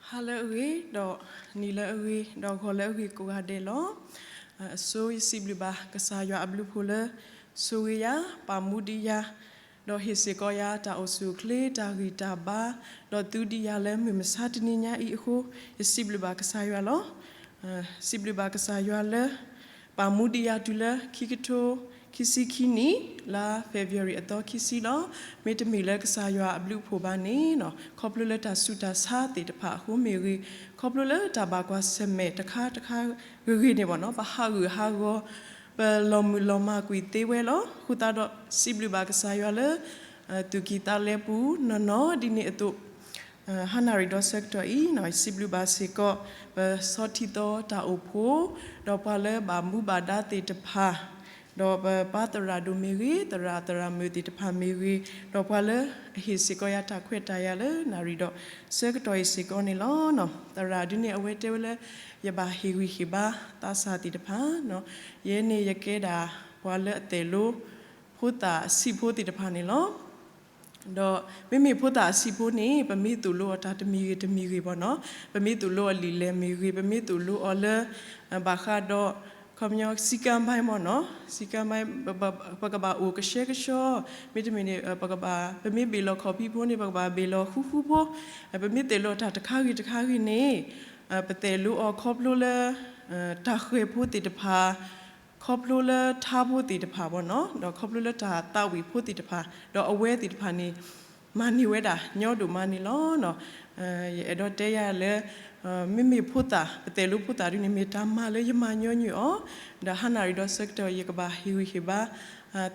ဟါလၢအဂ့ၤ, ဒီးနံၤလၢအဂ့ၤ, ဒီးဂီၤလၢအဂ့ၤကိးဂၤဒဲးလီၤ. အဆိယစံးဘျုးဘၣ်ကစၢ်ယွၤအဘျုးအဖှိၣ်လၢ ဆိၣ်ဂ့ၤယၤ, ပာ်မူဒံးယၤ, ဒီးဟ့ၣ်စ့ၢ်ကီးယၤတၢ်အိၣ်ဆူၣ်အိၣ်ချ့ တၢ်ဂံၢ်တၢ်ဘါ, ဒီးသူဒံးယၤလၢမုၢ်မဆါတနံၤညါအံၤအဃိ, ယစံးဘျုးဘၣ်ကစၢ်ယွၤလီၤ. စံးဘျုးဘၣ်ကစၢ်ယွၤလၢ ပာ်မူဒံးယၤတုၤလၢခံကထိခံဆံခံနံၣ် လါ February အသီခံဆံလီၤ. မ့တမ့ၢ်လၢကစၢ်ယွၤအဘျုးအဖှိၣ်ဘၣ်န့ၣ်, ခီဖျိလၢတၢ်ဆူးတၢ်ဆါသ့ၣ်တဖၣ်အဃိမ့ၢ်ဂ့ၤ, ခီဖျိလၢတၢ်ဘၣ်ကွၢ်ဆၢၣ်မဲာ်တခါတခါဂ့ၤဂ့ၤန့ၣ်ဘၣ်နီၤ, ပဟးဂူာ်ဟးဂီၤ, ပလီၤမုၢ်လီၤမၢ်ကွံာ်သ့ဝဲလီၤ. အဃိသတးဒီးစံးဘျုးဘၣ်ကစၢ်ယွၤလၢ သူၣ်ကံၢ်သးလဲပူၤနီၢ်နီၢ်ဒ်န့ၣ်အသိး ဟါနၣ်ရံၣ်ဒီးဆၢကတီၢ်အံၤ, စံးဘျုးဘၣ်စ့ၢ်ကီး ပဆီထံသီတၢ်အိၣ်ဖှိၣ်, ဒီးပှၤလၢဘၣ်မူဘၣ်ဒါသ့ၣ်တဖၣ်, ဒီးပပၢ်သရၣ်ဒိၣ်မ့ၢ်ဂ့ၤ, သရၣ်သရၣ်မုၣ်သ့ၣ်တဖၣ်မ့ၢ်ဂ့ၤ, ဒီးပှၤလၢအဟ့ၣ်စ့ၢ်ကီးယၤတၢ်ခွဲးတၢ်ယာ်လၢနၣ်ရံၣ်ဒီးဆၢကတီၢ်အံၤစ့ၢ်ကီးန့ၣ်လီၤ. သရၣ်ဒ်န့ၣ်အဝဲတဲဝဲလၢ ယဘၣ်ဟ့ၣ်ဂံၢ်ဟ့ၣ်ဘါသးစၢ်သ့ၣ်တဖၣ်, ယဲန့ၣ်ယကဲဒၣ် ပှၤလၢအသဲးလိဖိသၣ်အဆံးဖိသ့ၣ်တဖၣ်န့ၣ်လီၤ. ဒီးမ့မ့ၢ်ဖိသၣ်အဆံးဖိန့ၣ် ပမ့ၢ်သိၣ်လိအီၤတၢ်တမံၤဂ့ၤတမံၤဂ့ၤဘၣ်နီၤ, ပမ့ၢ်သိၣ်လိအီၤလံာ်လဲၢ်မ့ၢ်ဂ့ၤ, ပမ့ၢ်သိၣ်လိအီၤလၢ ဘၣ်ဃးဒီး ခီပညီ စည်းကမ်းပိုင်းမ့ၢ်နီၤ, စည်းကမ်းပိုင်း ပကဘၣ်အိၣ်ကဆှဲကဆှီ, မ့တမ့ၢ်န့ၣ် ပကဘၣ် ပမ့ၢ်ဘ့ၣ်လီၤခီၣ်ဖံးဖိန့ၣ် ပကဘၣ်ဘ့ၣ်လီၤဃူဃူဖိ, ပမ့ၢ်သိၣ်လိအီၤတၢ်တခါဂ့ၤတခါဂ့ၤန့ၣ် ပသဲးလိအီၤခီဖျိလၢ တၢ်ဃဲၤဖိသ့ၣ်တဖၣ် ခီဖျိလၢထါဖိသ့ၣ်တဖၣ်ဘၣ်နီၤ, ဒီးခီဖျိလၢတၢ်သးဝံၣ်ဖိသ့ၣ်တဖၣ်, ဒီးအဝဲသ့ၣ်တဖၣ်န့ၣ် မၤန့ၢ်ဝဲဒၣ်ညီဒိၣ်မးန့ၣ်လီၤ. ယအဲၣ်ဒိးတဲယၤလၢ မ့မ့ၢ်ဖိသၣ် ပသဲးလိဖိသၣ်ဒ်န့ၣ် မ့ၢ်တၢ်မၤလၢယမၤညီနုၢ်အီၤ, ဒီးဟါနၣ်ရံၣ်ဒီးဆၢကတီၢ် ယကဘၣ်ဟ့ၣ်ဂံၢ်ဟ့ၣ်ဘါ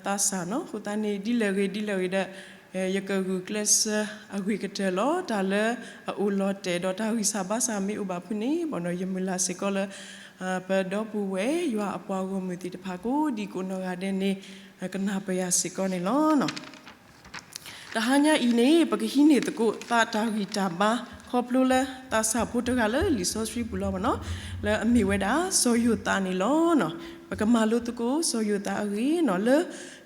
သးစၢ်နီၤ, အဃိသတးန့ၣ် ဒ်လဲၣ်ဂ့ၤဒ်လဲၣ်ဂ့ၤဒီး ယကဂုာ်ကျဲးစၢးအဂ့ၤကတၢၢ်လီၤ. တၢ်လၢအအိၣ်လီၤတဲာ်ဒီးတၢ်ဂံၢ်စၢ်ဘါစၢ်မ့ၢ်အိၣ်ဘၣ်ဖုန့ၣ်ဘၣ်နီၤ, ယမုၢ်လၢ်စ့ၢ်ကီးလၢ ပဒီပုၢ်ဝဲၢ်ယွၤအပှၤဂီၢ်မုၢ်သ့ၣ်တဖၣ်ကိးဒံကိးနီၢ်ဂၤဒဲးန့ၣ် ကနၢ်ပၢၢ်ယၤစ့ၢ်ကီးန့ၣ်လီၤ. တဟါညါအံၤန့ၣ် ပကဟံးန့ၢ်သကိးသးတၢ်ဂံၢ်တၢ်ဘါ ခီဖျိလၢသးစၢ်ဖိတဂၤလၢလံာ်စီဆှံပူၤလီၤဘၣ်နီၤ, လၢအမ့ၢ်ဝဲဒၣ်စီၤယိၤသးန့ၣ်လီၤ. ပကမၤလိသကိးစီၤယိၤသးအဂ့ၢ်နီၤ, လၢ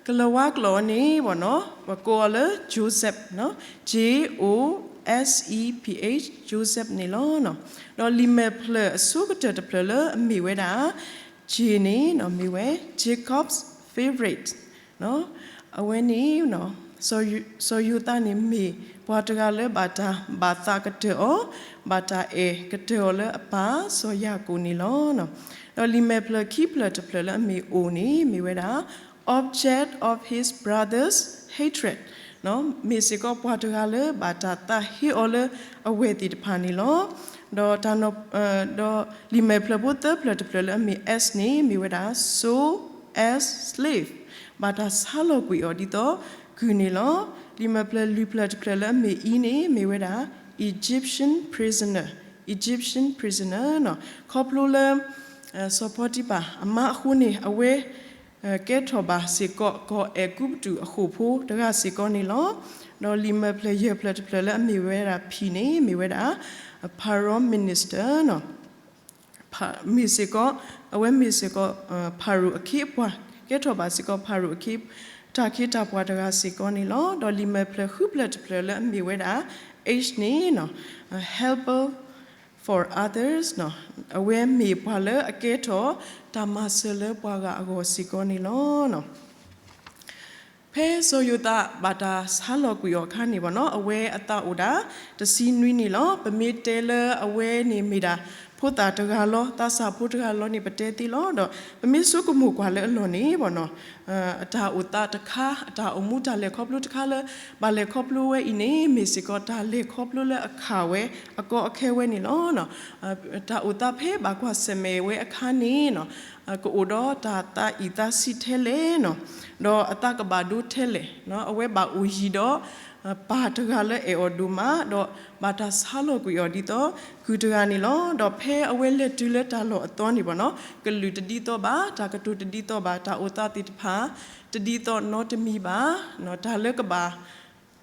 ကလၤဝါကျိာ်န့ၣ်ဘၣ်နီၤ ပကိးအီၤလၢ Joseph, J O S E P H, Joseph န့ၣ်လီၤ. ဒီးလံာ်မဲာ်ဖျၢၣ်အဆိကတၢၢ်တဖျၢၣ်လၢအမ့ၢ်ဝဲဒၣ် J န့ၣ် မ့ၢ်ဝဲ Jacob's favorite အဝဲန့ၣ် စီၤယိၤသးန့ၣ်မ့ၢ်ပှၤတဂၤလၢဘၣ်တၢ်ဘၣ်သးကတၢၢ်အီၤ, ဘၣ်တၢ်အဲၣ်ကတၢၢ်အီၤလၢအပၢ်စီၤယၤကိာ်န့ၣ်လီၤ. ဒီးလံာ်မဲာ်ဖျၢၣ်ခံဖျၢၣ်တဖျၢၣ်လၢအမ့ၢ် O န့ၣ် မ့ၢ်ဝဲဒၣ် object of his brother's hatred မ့ၢ်စ့ၢ်ကီးပှၤတဂၤလၢဘၣ်တၢ်သးဟ့အီၤလၢအဝဲၢ်သ့ၣ်တဖၣ်န့ၣ်လီၤ. ဒီး ဒီးလံာ်မဲာ်ဖျၢၣ်ဖိသၢဖျၢၣ်တဖျၢၣ်လၢအမ့ၢ် S န့ၣ် မ့ၢ်ဝဲဒၣ် sold as slave ဘၣ်တၢ်ဆါလီၤကွံာ်အီၤဒ်သိးကုၢ်န့ၣ်လီၤ. လံာ်မဲာ်ဖျၢၣ်လွံၢ်ဖျၢၣ်တဖျၢၣ်လၢအမ့ၢ် E န့ၣ် မ့ၢ်ဝဲဒၣ် Egyptian prisoner, Egyptian prisoner နီၤ. ခီဖျိလၢ စီၤပီတံဖၢ်အမါအဃိန့ၣ် အဝဲ ကဲထီၣ်ဘၣ်စ့ၢ်ကီး ကီၢ်အဲၤကူပတူးအဃိာ်ဖိတဂၤစ့ၢ်ကီးန့ၣ်လီၤ. ဒီးလံာ်မဲာ်ဖျၢၣ်ယဲၢ်ဖျၢၣ်တဖျၢၣ်လၢအမ့ၢ်ဝဲဒၣ် P န့ၣ် မ့ၢ်ဝဲဒၣ် Pharaoh minister နီၤ. မ့ၢ်စ့ၢ်ကီး အဝဲမ့ၢ်စ့ၢ်ကီး ဖၤရိၤအခ့အပှၤ, ကဲထီၣ်ဘၣ်စ့ၢ်ကီးဖၤရိၤအခ့ တၢ်ခ့တၢ်ပှၤတဂၤစ့ၢ်ကီးန့ၣ်လီၤ. ဒီးလံာ်မဲာ်ဖျၢၣ်ဃုဖျၢၣ်တဖျၢၣ်လၢအမ့ၢ်ဝဲဒၣ် H န့ၣ် helper for others နီၤ, အဝဲမ့ၢ်ပှၤလၢအကဲထီၣ်တၢ်မၤစၢၤလၢပှၤဂၤအဂီၢ်စ့ၢ်ကီးန့ၣ်လီၤ. ဖဲစီၤယိၤသးဘၣ်တၢ်ဆါလီၤကွံာ်အီၤအခါန့ၣ်ဘၣ်နီၤ, အဝဲအသးအိၣ်ဒၣ်တဆံနွံနံၣ်လီၤ. ပမ့ၢ်တဲလၢအဝဲန့ၣ်မ့ၢ်ဒၣ် ဖိသၣ်တဂၤလီၤ, သးစၢ်ဖိတဂၤလီၤန့ၣ် ပတဲသ့လီၤ. ဒီးပမ့ၢ်ဆိကမိၣ်ကွၢ်လၢအလီၢ်န့ၣ်ဘၣ်နီၤ, အတၢ်အိၣ်သးတခါ, အတၢ်အိၣ်မူတၢ်လဲၤခီဖျိတခါလၢ ဘၣ်လဲၤခီဖျိဝဲအံၤန့ၣ် မ့ၢ်စ့ၢ်ကီးတၢ်လဲၤခီဖျိလၢအခးဝဲအကီအခဲဝဲန့ၣ်လီၤ. တၢ်အိၣ်သးဖဲဘၣ်ကွၢ်ဆၢၣ်မဲာ်ဝဲအခါန့ၣ် ကအိၣ်ဒီးတၢ်သးအံၣ်သးဆံးထဲလဲၣ်နီၤ, ဒီးအသးကဘၣ်ဒိထဲလဲၣ်, အဝဲဘၣ်အိၣ်ယံၤဒီး ပၢ်တဂၤလၢအဲၣ်အီၤဒိၣ်မး, ဒီးဘၣ်တၢ်ဆါလီၤကွံာ်အီၤဒ်သိးကုၢ်တဂၤန့ၣ်လီၤ. ဒီးဖဲအဝဲလဲၤတုၤလၢတၢ်လီၢ်အသီန့ၣ်ဘၣ်နီၤ, ကလုာ်တဒ်သိးဘၣ်, တၢ်ကတိၤတဒ်သိးဘၣ်, တၢ်အိၣ်သးသ့ၣ်တဖၣ် တဒ်သိးနီတမံၤဘၣ်, တၢ်လၢကဘၣ်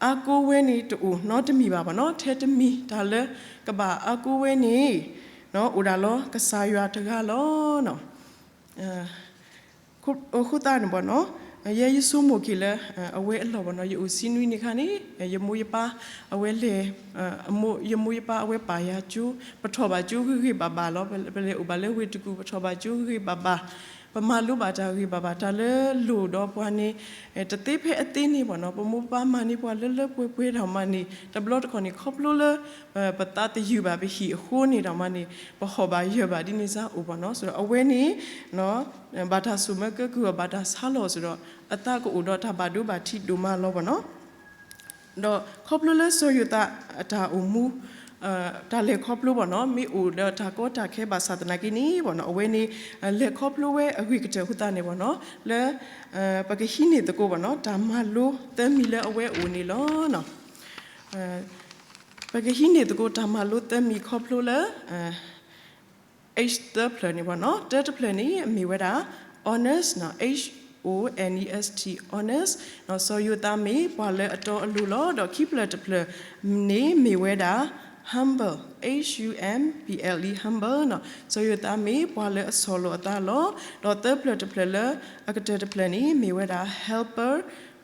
အါကိးဝဲန့ၣ်တအိၣ်နီတမံၤဘၣ်ဘၣ်နီၤ, ထဲတမံၤတၢ်လၢကဘၣ်အါကိးဝဲန့ၣ် အိၣ်ဒၣ်လီၤကစၢ်ယွၤတဂၤလီၤ. အဃိသတးန့ၣ်ဘၣ်နီၤ, ယဲယဆိကမိၣ်က့ၤလၢ အဝဲအလီၢ်ဘၣ်နီၤ, ယအိၣ်ဆံနွံနံၣ်အခါန့ၣ် ယမိၢ်ယပၢ်အဝဲလဲၤ, ယမိၢ်ယပၢ်အဝဲပာ်ယၤကၠိ, ပထီၣ်ဘၣ်ကၠိဂ့ၤဂ့ၤဘၣ်ဘၣ်လီၤ. ပလဲၤအိၣ်ဘၣ်လၢဝ့ၢ်တကူၣ် ပထီၣ်ဘၣ်ကၠိဂ့ၤဂ့ၤဘၣ်ဘၣ်, ပမၤလိဘၣ်တၢ်ဂ့ၤဘၣ်ဘၣ်, တၢ်လၢလိၣ်ဒီးပှၤန့ၣ် တသ့ဖဲအသ့န့ၣ်ဘၣ်နီၤ, ပမိၢ်ပပၢ်မၤန့ၢ်ပှၤလၢလၢပှဲၤပှဲၤတၢ်မးန့ၣ် တဘျီတခီၣ်န့ၣ် ခီဖျိလၢ ပသးတယုၢ်ဘၣ်ပဟံၣ်အဃိန့ၣ်ဒီးမးန့ၣ် ပဟီၣ်ဘၣ်ယၢၤဘၣ်ဒ်န့ၣ်စ့ၢ်အိၣ်ဘၣ်နီၤ. ဆိုတော့ အဝဲန့ၣ် ဘၣ်တၢ်ဆိၣ်မၢကဲကုၢ်အီၤ ဘၣ်တၢ်ဆါလီၤ ဆိုတော့ အသးကအိၣ်ဒီးတၢ်ဘၣ်ဒိဘၣ်ထံးဒိၣ်မးလီၤဘၣ်နီၤ. ဒီးခီဖျိလၢစီၤယိၤသးအတၢ်အိၣ်မူ တၢ်လဲၤခီဖျိဘၣ်နီၤ, မ့ၢ်အိၣ်ဒီးတၢ်ကီတၢ်ခဲဘၣ်ဆၣ်သနာ်က့န့ၣ်ဘၣ်နီၤ, အဝဲန့ၣ် လဲၤခီဖျိဝဲအဂ့ၢ်ကတၢၢ်အဃိသတးန့ၣ်ဘၣ်နီၤ, လၢ ပကဟံးန့ၢ်သကိးဘၣ်နီၤ, တၢ်မၤလိသၢမံၤလၢအဝဲအအိၣ်န့ၣ်လီၤ. ပကဟံးန့ၢ်သကိးတၢ်မၤလိသၢမံၤခီဖျိလၢ H သၢဖျၢၣ်န့ၣ်ဘၣ်နီၤ, တၢတဖျၢၣ်န့ၣ် မ့ၢ်ဝဲဒၣ် honest နီၤ, H O N E S T, honest, စီၤယိၤသးမ့ၢ်ပှၤလၢအတီအလိၤလီၤ. ဒီးခံဖျၢၣ်တဖျၢၣ်န့ၣ်မ့ၢ်ဝဲဒၣ် humble, H U M B L E, humble နီၤ, စီၤယိၤသးမ့ၢ်ပှၤလၢအဆီၣ်လီၤအသးလီၤ. ဒီးသၢဖျၢၣ်တဖျၢၣ်လၢအကတၢၢ်တဖျၢၣ်န့ၣ် မ့ၢ်ဝဲဒၣ် helper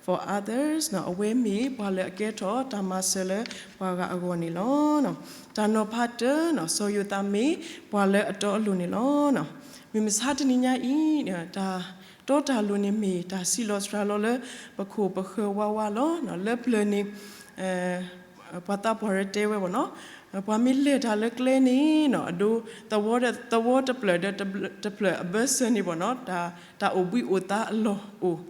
for others နီၤ, အဝဲမ့ၢ်ပှၤလၢအကဲထီၣ်တၢ်မၤစၢၤလၢပှၤဂၤအဂီၢ်န့ၣ်လီၤ. တၢ်နီၤဖးတၢနီၤ, စီၤယိၤသးမ့ၢ်ပှၤလၢအတီအလိၤန့ၣ်လီၤ. မုၢ်မဆါတနံၤညါအံၤ တၢ်တီတၢ်လိၤန့ၣ်မ့ၢ်တၢ်စံးလီၤစှၤလီၤလၢပခိၣ်ပဃၢၤဝါဝါလီၤ. လၢပျၢၤန့ၣ် ပှၤသးပှၢ်ရဲၣ်တဲဝဲဘၣ်နီၤ, ပှၤမ့ၢ်လဲၤတၢ်လၢကျဲန့ၣ်နီၤ, အဒိ သဝီတဖျၢၣ်ဒီးတဖျၢၣ်အဘၢၣ်စၢၤန့ၣ်ဘၣ်နီၤ, တၢ်အိၣ်ဘှံးအိၣ်သါအလီၢ်အိၣ်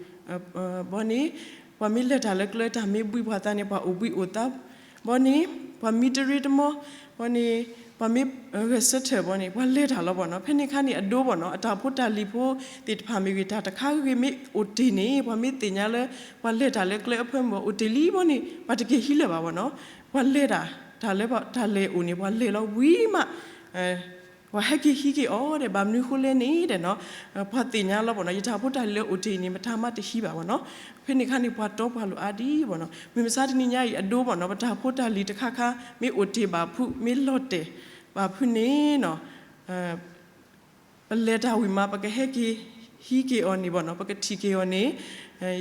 ဘီန့ၣ် ပှၤမ့ၢ်လဲၤတၢ်လၢကျဲ တၢ်မ့ၢ်ဘှံးပှၤသးန့ၣ် ပှၤအိၣ်ဘှံးအိၣ်သါ ဘီန့ၣ် ပှၤမံတရံတမီ ဘီန့ၣ် ပှၤမ့ၢ်ဂဲၤဆၢထၢၣ်ဘီန့ၣ် ပှၤလဲၤတၢ်လီၤဘၣ်နီၤ. ဖဲန့ၣ်အခါန့ၣ် အဒိဘၣ်နီၤ, အတၢ်ဖိတၢ်လံၤဖိသ့ၣ်တဖၣ်မ့ၢ်ဂ့ၤ တၢ်တခါဂ့ၤဂ့ၤမ့ၢ်အိၣ်တ့ၢ်န့ၣ် ပှၤမ့ၢ်သ့ၣ်ညါလၢ ပှၤလဲၤတၢ်လၢကျဲအဖၢမုၢ်အိၣ်တ့ၢ်လံဘီန့ၣ် ပှၤတက့ၤဟံးလၢၤဘၣ်ဘၣ်နီၤ. ပှၤလဲၤတၢ် တၢ်လၢတၢ်လဲၤအိၣ်န့ၣ် ပှၤလဲၤလီၤဝံၤမး ပှၤဟဲက့ၤဟံးက့ၤအီၤဒီး ဘၣ်မနုၤဃိလဲၣ်န့ၣ်ဒီးနီၤ, ပှၤသ့ၣ်ညါလီၤဘၣ်နီၤ, ယတၢ်ဖိတၢ်လံၤလၢအိၣ်တ့ၢ်န့ၣ် မတၤမးတဟံးဘၣ်ဘၣ်နီၤ. ဖဲန့ၣ်အခါန့ၣ် ပှၤတီပှၤလိၤအါဒံးဘၣ်နီၤ. မုၢ်မဆါတနံၤညါအံၤ အဒိဘၣ်နီၤ, ပတၢ်ဖိတၢ်လံၤတခါခါ မ့ၢ်အိၣ်တ့ၢ်ဘၣ်ဖုး မ့ၢ်လီၤတဲာ်ဘၣ်ဖုးန့ၣ်နီၤ ပလဲၤတၢ်ဝံၤမး ပကဟဲက့ၤဟံးက့ၤအီၤန့ၣ်ဘၣ်နီၤ, ပကထံၣ်က့ၤအီၤန့ၣ်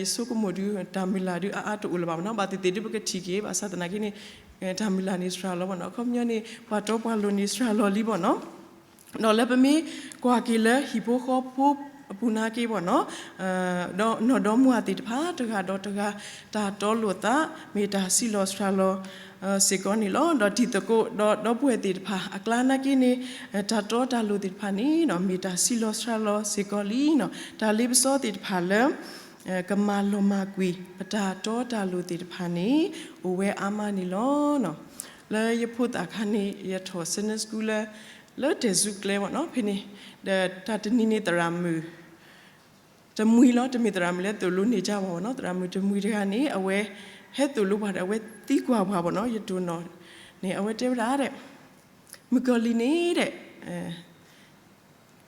ယဆိကမိၣ်ဒုး တၢ်မုၢ်လၢ်ဒုးအါအါတအိၣ်လၢၤဘၣ်ဘၣ်နီၤ. ဘၣ်သ့ၣ်သ့ၣ်ဒုးပကထံၣ်က့ၤ ဘၣ်ဆၣ်သနာ်က့န့ၣ် တၢ်မုၢ်လၢ်န့ၣ်စှၤလီၤဘၣ်နီၤ. အခီပညီန့ၣ် ပှၤတီပှၤလိၤန့ၣ်စှၤလီၤလံဘၣ်နီၤ. ဒီးလၢပမ့ၢ်ကွၢ်က့ၤလၢဟံၣ်ဖိဃီဖိအပူၤနာ်က့ဘၣ်နီၤ, ဒီးနီၢ်ဒီမါသ့ၣ်တဖၣ် တဂၤဒီးတဂၤ တၢ်တီလိာ်သး မ့ၢ်တၢ်စံးလီၤစှၤလီၤစ့ၢ်ကီးန့ၣ်လီၤ. ဒီးတံၤသကိးဒီးဒီပုၢ်ဝဲၢ်သ့ၣ်တဖၣ်အကျါနာ်က့န့ၣ် တၢ်တီတၢ်လိၤသ့ၣ်တဖၣ်န့ၣ် မ့ၢ်တၢ်စံးလီၤစှၤလီၤစ့ၢ်ကီးလံနီၤ. တၢ်လ့ပစီသ့ၣ်တဖၣ်လၢ ကမၤလီၤမၢ်ကွံာ် ပတၢ်တီတၢ်လိၤသ့ၣ်တဖၣ်န့ၣ် အိၣ်ဝဲအါမးန့ၣ်လီၤ. လၢယဖိသၣ်ခါန့ၣ် ယထီၣ် Sunday School လၢ လၢတဲၣ်စူကျဲဘၣ်နီၤ ဖဲန့ၣ် ဒီးတၢ်တနံၤန့ၣ်သရၣ်မုၣ် တမှံၤလီၤ တမ့ၢ်သရၣ်မုၣ်လၢသိၣ်လိန့ၢ်ကါပှၤဘၣ်နီၤ သရၣ်မုၣ်တမှံၤတဂၤန့ၣ် အဝဲ ဟဲသိၣ်လိပှၤဒီး အဝဲသံကွၢ်ပှၤဘၣ်နီၤ ယတိၢ်နီၣ်န့ၣ် အဝဲတဲဝဲဒၣ်ဒီး မုၣ်ကီၤလံၢ်န့ၣ်ဒီး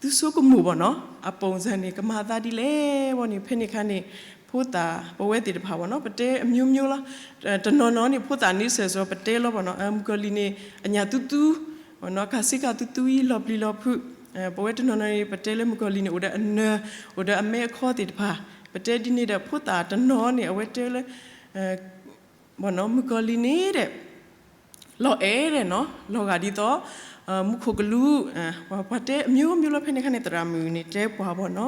သုဆိကမိၣ်ဘၣ်နီၤ အပိၣ်စၢ်န့ၣ် ကမၤသးဒ်လဲၣ်ဘၣ်န့ၣ် ဖဲန့ၣ်အခါန့ၣ် ဖိသၣ်ပဝဲသ့ၣ်တဖၣ်ဘၣ်နီၤ ပတဲအမျိုးမျိုးလီၤ. တနီၤနီၤန့ၣ် ဖိသၣ်န့ၣ်စၢၤစၢၤ ပတဲလီၤဘၣ်နီၤ မုၣ်ကီၤလံၢ်န့ၣ် အညၣ်သူသူ ဘၣ်နီၤ ကးစ့ကးသူသူအံၤ လီၤပျံၤလီၤဖုး. ပဝဲတနီၤနီၤန့ၣ် ပတဲလၢမုၣ်ကီၤလံၢ်န့ၣ် အိၣ်ဒီးအနၢၤ အိၣ်ဒီးအမဲအခီသ့ၣ်တဖၣ် ပတဲဒ်န့ၣ်ဒီး ဖိသၣ်တနီၤန့ၣ် အဝဲတဲလၢ ဘၣ်နီၤ မုၣ်ကီၤလံၢ်န့ၣ်ဒီး လီၤအဲၣ်ဒီးနီၤ လီၤဂာ်ဒ်သိး မူခိၣ်ကလူး ပှၤတဲအမျိုးမျိုးလီၤ ဖဲန့ၣ်အခါန့ၣ် သရၣ်မုၣ်န့ၣ် တဲပှၤဘၣ်နီၤ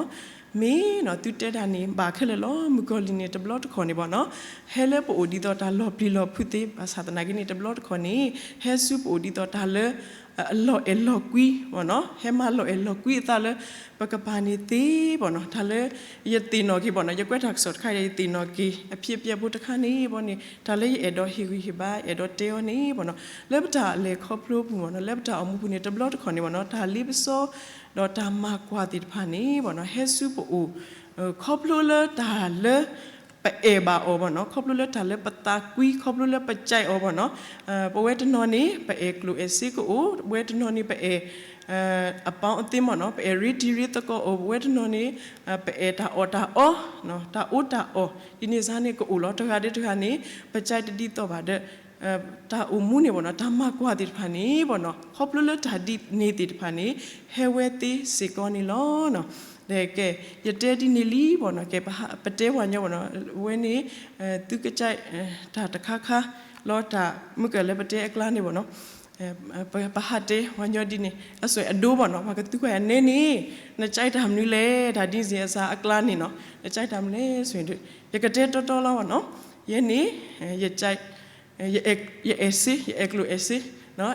မ့ၢ်နီၤ သုတဲတၢ်န့ၣ် ဘၣ်ခဲလၢာ်လီၤ မုၣ်ကီၤလံၢ်န့ၣ် တဘျီတခီၣ်န့ၣ်ဘၣ်နီၤ ဟဲလၢပအိၣ်ဒ်သိးတၢ်လီၤပျံၤလီၤဖုးသ့ ဘၣ်ဆၣ်သနာ်က့န့ၣ် တဘျီတခီၣ်န့ၣ် ဟဲဆူပအိၣ်ဒ်သိးတၢ်လၢ အလီၤအဲၣ်လီၤကွံဘၣ်နီၤ ဟဲမၤလီၤအဲၣ်လီၤကွံအသးလၢ ပကပၤန့ၣ်သ့ဘၣ်နီၤ တၢ်လၢ ယသ့ၣ်နီၣ်က့ၤဘၣ်နီၤ ယကွဲးတၢ်ကစီၣ်တခါဒီး ယသ့ၣ်နီၣ်က့ၤ အဖံးအပျဲၢ်ဖိတခါန့ၣ်ဘၣ်န့ၣ် တၢ်လၢယအဲၣ်ဒိးဟ့ၣ်ဂံၢ်ဟ့ၣ်ဘါ အဲၣ်ဒိးတဲအီၤန့ၣ်ဘၣ်နီၤ လၢပတၢ်လဲၤခီဖျိပူၤဘၣ်နီၤ လၢပတၢ်အိၣ်မူပူၤန့ၣ် တဘျီတခီၣ်န့ၣ်ဘၣ်နီၤ တၢ်လ့ပစီ ဒီးတၢ်မၤကွၢ်သ့ၣ်တဖၣ်န့ၣ်ဘၣ်နီၤ ဟဲဆူပအိၣ် ခီဖျိလၢတၢ်လၢ ပအဲၣ်ဘၣ်အီၤဘၣ်နီၤ ခီဖျိလၢတၢ်လၢပသးကွံ ခီဖျိလၢပကြိုက်အီၤဘၣ်နီၤ ပဝဲတနီၤန့ၣ် ပအဲၣ်ကျိၣ်အဲၣ်စ့ကအိၣ် ပဝဲတနီၤန့ၣ် ပအဲၣ် အပီအသ့ဘၣ်နီၤ ပအဲၣ်ရ့တံၤရ့သကိးအိၣ် ပဝဲတနီၤန့ၣ် ပအဲၣ်တၢ်အီၣ်တၢ်အီ တၢ်အီတၢ်အီ ဒ်န့ၣ်စ့ၢ်န့ၣ် ကအိၣ်လီၤ တဂၤဒီးတဂၤန့ၣ် ပကြိုက်တဒ်သိးဘၣ်ဒီး တၢ်အိၣ်မူန့ၣ်ဘၣ်နီၤ တၢ်မၤကွၢ်သ့ၣ်တဖၣ်န့ၣ်ဘၣ်နီၤ ခီဖျိလၢတၢ်ဒ်န့ၣ်သ့ၣ်တဖၣ်န့ၣ် ဟဲဝဲသ့စ့ၢ်ကီးန့ၣ်လီၤနီၤ ကဲ, ယတဲဒ်န့ၣ်လံဘၣ်နီၤ, ကဲ, ပတဲပှၤညီဘၣ်နီၤ, ဝဲန့ၣ် သုကစဲး တၢ်တခါခါ လီၤတၢ်မုၢ်ကၢၢ်လၢပတဲအကျါန့ၣ်ဘၣ်နီၤ, ပဟးတဲပှၤညီဒ်န့ၣ် အစိအဒိဘၣ်နီၤ, ပှၤကသူကွၢ်ယၤနဲန့ၣ် နစဲးတၢ်မနုၤလဲၣ်, တၢ်ဒ်စ့အစးအကျါန့ၣ်နီၤ, နစဲးတၢ်မနုၤလဲၣ် ဆိဒုး ယကတဲတီတီလီၤဘၣ်နီၤ, ယဲန့ၣ် ယ ယအဲၣ်စ့, ယအဲၣ်ကျိၣ်အဲၣ်စ့,